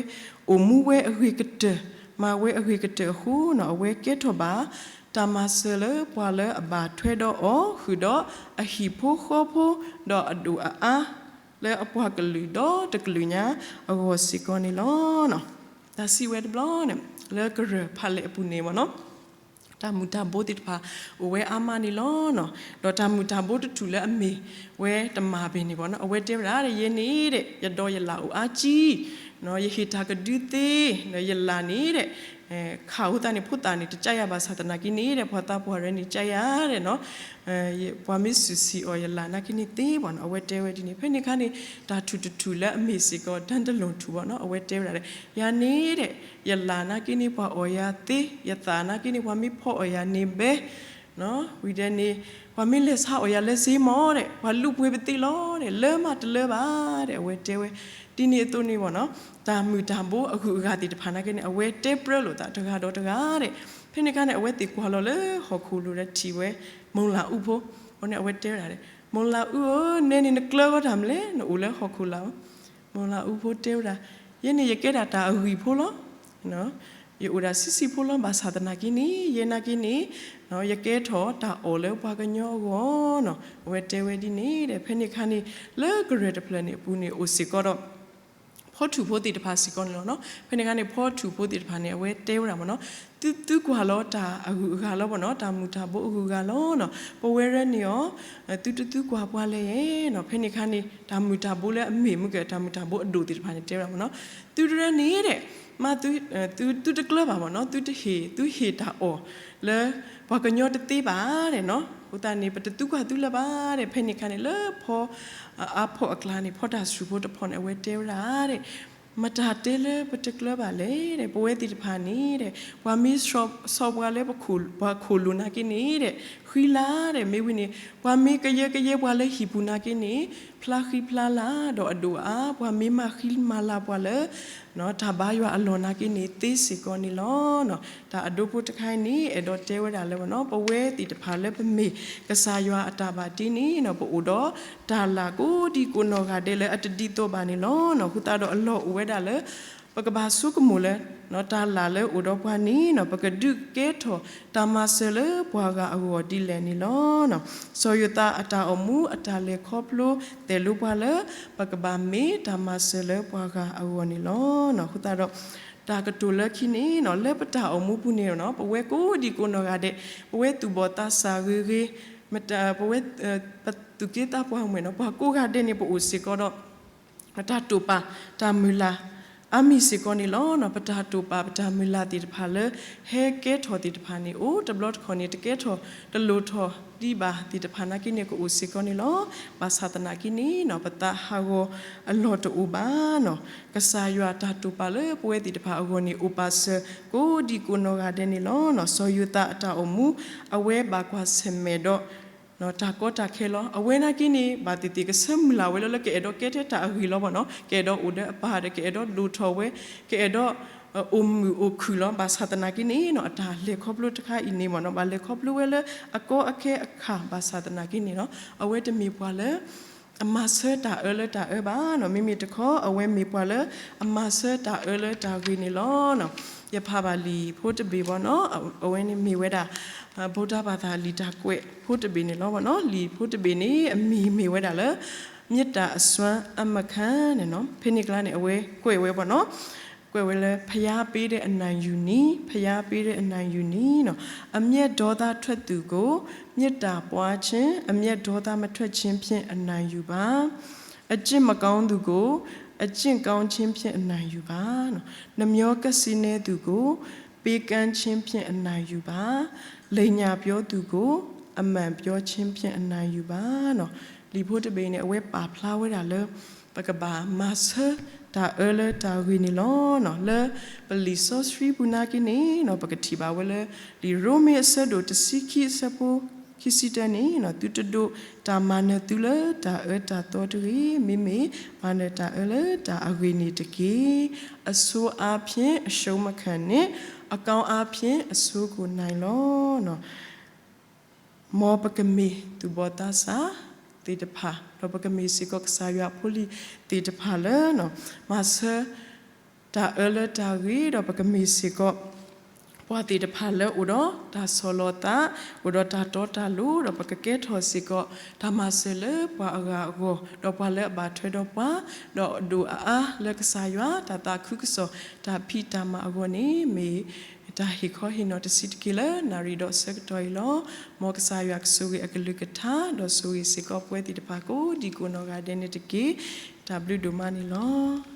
အိၣ်မူဝဲအဂ့ၤကတၢၢ် မၤဝဲအဂ့ၤကတၢၢ်အဃိန့ၣ် အဝဲကဲထီၣ်ဘၣ် တၢ်မၤစၢၤလၢပှၤလၢအဘၣ်ထွဲဒီးအီၤ ဃုာ်ဒီးအဟံၣ်ဖိဃီဖိ ဒီးအဒိၣ်အအါ လၢအပှၤကလုာ်ဒီတကလုာ်ညါအဂီၢ်စ့ၢ်ကီးန့ၣ်လီၤ. တၢ်စံးဝဲတဘျီန့ၣ် လၢကရၢၢ်ဖးလဲၢ်အပူၤန့ၣ်ဘၣ်နီၤ တၢ်မုၢ်တၢ်ဘိသ့ၣ်တဖၣ် အိၣ်ဝဲအါမးန့ၣ်လီၤ. ဒီးတၢ်မုၢ်တၢ်ဘိတထူၣ်လၢအမ့ၢ်ဝဲတမၤဘၣ်န့ၣ်ဘၣ်နီၤ အဝဲတဲဝဲဒၣ် ယဲန့ၣ်ဒီး ယဒီးယလၢ်အိၣ်အါကံ ယဟ့ၣ်တၢ်ကဒုသ့ ဒီးယလၢ်န့ၣ်ဒီး ခးအဃိသတးန့ၣ် ဖိသၣ်န့ၣ် တကးယၤဘၣ်ဆၣ်သနာ်က့န့ၣ်ဒီး ပှၤသးပှၢ်ရဲန့ၣ် ကးယၤဒီးနီၤ ပှၤမ့ၢ်စူၢ်ဆံးအီၤ ယလၢ်နာ်က့န့ၣ်သ့ဘၣ်နီၤ အဝဲတဲဝဲဒ်န့ၣ် ဖဲန့ၣ်အခါန့ၣ် တၢ်ထူၣ်တထူၣ်လၢအမ့ၢ်စ့ၢ်ကီး တၢ်တလိၣ်ထူၣ်ဘၣ်နီၤ အဝဲတဲဝဲဒၣ်ဒီး ယၤန့ၣ်ဒီး ယလၢ်နာ်က့န့ၣ် ပှၤအီၣ်ယၤသ့ ယသးနာ်က့န့ၣ် ပှၤမ့ၢ်ဖီအီၣ်ယၤန့ၣ်ဘဲ ဝံၤဒီးန့ၣ် ပှၤမ့ၢ်လဲၤဆါအီၣ်ယၤလၢစ့မီၢ်ဒီး ပှၤလူၣ်ပှ့ၤပသ့လီၤဒီး လၢမးတလၢဘၣ်ဒီး အဝဲတဲဝဲ ဒ်န့ၣ်အသိးန့ၣ်ဘၣ်နီၤ တၢ်မုၢ်တၢ်ဘိအဂုၤအဂၤသ့ၣ်တဖၣ်နာ်က့န့ၣ် အဝဲတဲပြၢလိာ်သးတဂၤဒီးတဂၤဒီး ဖဲန့ၣ်အခါန့ၣ် အဝဲသ့ၣ်ကွၢ်လီၤလၢဟီၣ်ခိၣ်လိၤဒီးထံၣ်ဝဲ မိၢ်လၢ်အူဖိ အဃိန့ၣ် အဝဲတဲဝဲဒၣ်ဒီး မိၢ်လၢ်အူဧၢ နဲန့ၣ်နကျၢၤဂီၢ်တၢ်မနုၤလဲၣ် နအိၣ်လၢဟီၣ်ခိၣ်လာ်ဧၢ မိၢ်လၢ်အူဖိတဲဝဲဒၣ် ယဲန့ၣ်ယကဲဒၣ်တၢ်အဂံၢ်ဖိလီၤ. ယအိၣ်ဒၣ်ဆံးဆံးဖိလီၤ. ဘၣ်ဆၣ်သနာ်က့န့ၣ် ယဲနာ်က့န့ၣ် ယကဲထီၣ်တၢ်အီၣ်လၢပှၤကညီအဂီၢ်နီၤ. အဝဲတဲဝဲဒ်န့ၣ်ဒီး ဖဲန့ၣ်အခါန့ၣ် လၢကရၢၢ်တဖျၢၣ်န့ၣ်အပူၤန့ၣ် အိၣ်စ့ၢ်ကီးဒီး ဖီထူၣ်ဖိသ့ၣ်တဖၣ်စ့ၢ်ကီးန့ၣ်လီၤနီၤ. ဖဲန့ၣ်အခါန့ၣ် ဖီထူၣ်ဖိသ့ၣ်တဖၣ်န့ၣ် အဝဲတဲဝဲဒၣ်မ့ၢ်နီၤ, သုသုကွၢ်လီၤတၢ်အဂုၤအဂၤလီၤမ့ၢ်နီၤ, တၢ်မုၢ်တၢ်ဘိအဂုၤအဂၤလီၤနီၤ. ပဝဲရဲန့ၣ်အီၤ သုတသုကွၢ်ပှၤလဲၣ်နီၤ. ဖဲန့ၣ်အခါန့ၣ် တၢ်မုၢ်တၢ်ဘိလၢအမ့ၢ်မုၢ်ကၢၢ် တၢ်မုၢ်တၢ်ဘိအဒိၣ်သ့ၣ်တဖၣ်န့ၣ် တဲဝဲဒၣ်မ့ၢ်နီၤ, သုတရဲန့ၣ်ဒီး မ့ၢ်သု သုတကျၢၤဘၣ်မ့ၢ်နီၤ, သုတဟ့ၣ် သုဟ့ၣ်တၢ်အီၣ်လၢ ပှၤကညီတသ့ဘၣ်ဒီးနီၤ. အဃိသတးန့ၣ် ပတသုကွၢ်သုလၢၤဘၣ်ဒီး ဖဲန့ၣ်အခါန့ၣ် လၢဖီ အါဖီၣ်အကျါန့ၣ် ဖီတၢ်စူၢ်ဖိတဖီန့ၣ် အဝဲတဲဝဲဒၣ်ဒီး မတၤတဲလၢပတကျၢၤဘၣ်လဲၣ်ဒီး ပဝဲသ့ၣ်တဖၣ်န့ၣ်ဒီး ပှၤမ့ၢ်ဆီၣ်ပှၤလၢ ပှၤခိၣ်လိၤနာ်က့န့ၣ်ဒီး ဃံလၤဒီး မ့ၢ်ဝံၤန့ၣ် ပှၤမ့ၢ်ကယၢကယဲပှၤလၢဟံၣ်ပူၤနာ်က့န့ၣ် ဖျါဃံဖျါလၤဒီးအဒိၣ်အအါ, ပှၤမ့ၢ်မၤဃံမၤလၤပှၤလၢ တၢ်ဘါယွၤအလီၢ်နာ်က့န့ၣ် သ့စ့ၢ်ကီးန့ၣ်လီၤ. တၢ်အဒိဖိတခါအံၤန့ၣ် အဲၣ်ဒိးတဲဝဲဒၣ်လၢ ပဝဲသ့ၣ်တဖၣ်လၢပမ့ၢ်ကစၢ်ယွၤအတၢ်ဘၣ်တ့န့ၣ် ပအိၣ်ဒီးတၢ်လၢ်ကိးဒံကိးနီၢ်ဂၤဒဲးလၢအတဒ်သိးဘၣ်န့ၣ်လီၤ. အဃိသတးဒီးအလီၢ်အိၣ်ဝဲဒၣ်လၢ ပကဘၣ်ဆိကမိၣ်လၢ တၢ်လၢ်လၢအိၣ်ဒီးပှၤန့ၣ် ပကဒုးကဲထီၣ်တၢ်မၤစၢၤလၢပှၤဂၤအဂီၢ်ဒ်လဲၣ်န့ၣ်လီၤ. စီၤယိၤသးအတၢ်အိၣ်မူအတၢ်လဲၤခီဖျိ တဲာ်လိပှၤလၢ ပကဘၣ်မ့ၢ်တၢ်မၤစၢၤလၢပှၤဂၤအဂီၢ်န့ၣ်လီၤ. အဃိသတးဒီး တၢ်ကတိၤလၢခံန့ၣ် လၢပတၢ်အိၣ်မူပူၤန့ၣ် ပဝဲကိးဒံကိးနီၢ်ဂၤဒဲး ပဝဲသူၣ်ဘီၣ်သးစၢ်ဂ့ၤဂ့ၤ ပဝဲ ပသူၣ်က့သးပှၢ်မုၢ်နီၤ ပှၤကိးဂၤဒဲးန့ၣ် ပအိၣ်စ့ၢ်ကီးဒီး တၢ်တိာ်ပာ် တၢ်မုၢ်လၢ် အါမံၤစ့ၢ်ကီးန့ၣ်လီၤ. ပတၢ်တိာ်ပာ် ပတၢ်မုၢ်လၢ်သ့ၣ်တဖၣ်လၢ ဟဲကဲထီၣ်သ့ၣ်တဖၣ်န့ၣ် အိၣ်တဘျီတခီၣ်န့ၣ် တကဲထီၣ် တလိၣ်ထီၣ်ဒံးဘၣ်သ့ၣ်တဖၣ်နာ်က့န့ၣ် ကအိၣ်စ့ၢ်ကီးန့ၣ်လီၤ. ဘၣ်ဆၣ်သနာ်က့န့ၣ် ပသးဟးဂီၤအလီၢ်တအိၣ်ဘၣ်နီၤ. ကစၢ်ယွၤတၢ်တိာ်ပာ်လၢပဝဲသ့ၣ်တဖၣ်အဂီၢ်န့ၣ် အိၣ်ပာ်စၢၤကိးဒံကိးနီၢ်ဂၤဒဲးန့ၣ်လီၤ. စီၤယိၤသးအတၢ်အိၣ်မူ အဝဲဘၣ်ကွၢ်ဆၢၣ်မဲာ်ဒီး တၢ်ကီတၢ်ခဲလီၤ. အဝဲနာ်က့န့ၣ် ဘၣ်သ့ၣ်သ့ၣ်ကဆၢမုၢ်လၢ်ဝဲလၢ လၢကအဲၣ်ဒိးကဲထဲတၢ်အဂ့ၤလီၤမ့ၢ်နီၤ, ကအဲၣ်ဒိးအိၣ်ဒီးအပၢ်ဒီး ကအဲၣ်ဒိးဒိၣ်ထီၣ်ဝဲ, ကအဲၣ်ဒိး အိၣ်မုာ်အိၣ်ခုၣ်လီၤ. ဘၣ်ဆၣ်သနာ်က့န့ၣ် အတၢ်လဲၤခီဖျိတခါအံၤန့ၣ်မ့ၢ်နီၤ ဘၣ်လဲၤခီဖျိဝဲလၢအကီအခဲအခါ ဘၣ်ဆၣ်သနာ်က့န့ၣ် အဝဲတမ့ၢ်ပှၤလၢ အမၤဆၢတၢ်အၢလၢတၢ်အၢဘၣ်နီၤ. မ့မ့ၢ်တခီ အဝဲမ့ၢ်ပှၤလၢ အမၤဆၢတၢ်အၢလၢတၢ်ဂ့ၤန့ၣ်လီၤ. ယဖးဘၣ်လံာ်ဖိတဘ့ၣ်ဘၣ်နီၤ, အဝဲန့ၣ်မ့ၢ်ဝဲဒၣ် ဗုဒ္ဓဘာသာ လံာ်တၢ်ကွဲးဖိတဘ့ၣ်န့ၣ်လီၤ. လံာ်ဖိတဘ့ၣ်န့ၣ် အမံၤမ့ၢ်ဝဲဒၣ်လၢ မေတ္တာအစွမ်းအမခံန့ၣ်နီၤ. ဖဲန့ၣ်ကျါန့ၣ် အဝဲကွဲးဝဲဘၣ်နီၤ, ကွဲးဝဲလၢ ဘုရားပေးတဲ့အနံ့ယူနေ, ဘုရားပေးတဲ့အနံ့ယူနေနီၤ, အမျက်ဒေါသထွက်သူကို မေတ္တာပွားခြင်း, အမျက်ဒေါသမထွက်ခြင်းဖြင့် အနံ့ယူပါ. အကျင့်မကောင်းသူကို အကျင့်ကောင်းခြင်းဖြင့် အနံ့ယူပါ. နှမြောကစံးနဲသူကို ပေးကမ်းခြင်းဖြင့် အနံ့ယူပါ. လိမ်ညာပြောသူကို အမှန်ပြောခြင်းဖြင့် အနံ့ယူပါ. လံာ်ဖိတဘ့ၣ်န့ၣ် အဝဲပာ်ဖျါဝဲဒၣ်လၢ ပကဘၣ်မၤဆၢတၢ်အၢလၢတၢ်ဂ့ၤန့ၣ်လီၤ. လၢပလံာ်စီဆှံပူၤနာ်က့န့ၣ် ပကထံၣ်ဘၣ်ဝဲလၢ လံာ်ရိမ့ၤအဆၢဒိၣ်တဆံခံ အဆၢဖိခံဆံတၢန့ၣ် သုတဒိးတၢ်မၤနၢၤသုလၢတၢ်အၢတၢ်သီတဂ့ၤ, မ့မ့ၢ်မၤနၢၤတၢ်အၢလၢတၢ်အဂ့ၤန့ၣ်တက့ၢ်. အဆိုးအားဖြင့်အရှုံးမခံနှင့်, အကောင်းအားဖြင့်အဆိုးကိုနိုင်လီၤ. မ်ပကမ့ၢ်သူၣ်ဘီၣ်သးစၢ်သ့ၣ်တဖၣ် ဒီးပကမ့ၢ်စ့ၢ်ကီးကစၢ်ယွၤဖိလံၤသ့ၣ်တဖၣ်လၢ မၤဆၢတၢ်အၢလၢတၢ်ဂ့ၤ, ဒီးပကမ့ၢ်စ့ၢ်ကီး ပှၤသ့ၣ်တဖၣ်လၢအိၣ်ဒီးတၢ်ဆီၣ်လီၤသး, အိၣ်ဒီးတၢ်တီတၢ်လိၤ, ဒီးပကကဲထီၣ်စ့ၢ်ကီး တၢ်မၤစၢၤလၢပှၤအဂၤအဂီၢ်, ဒီးပှၤလၢအဘၣ်ထွဲဒီးပှၤ, ဒီးအဒိၣ်အအါလၢကစၢ်ယွၤ တၢ်သးခုကစီၣ် တၢ်ဖံးတၢ်မၤအဂီၢ်န့ၣ် မ့ၢ်တၢ်ဟ့ၣ်ခီဟ့ၣ်နီၤတဆံးတက့ၢ်လၢနၣ်ရံၣ်ဒီးဆၢကတီၢ်အံၤလီၤ. မ်ကစၢ်ယွၤကဆိၣ်ဂ့ၤအကလုၢ်ကထါ, ဒီးဆိၣ်ဂ့ၤစ့ၢ်ကီးပဝဲသ့ၣ်တဖၣ်ကိးဒံကိးနီၢ်ဂၤဒဲးန့ၣ်တက့ၢ်. တၢ်ဘျုးဒိၣ်မးန့ၣ်လီၤ.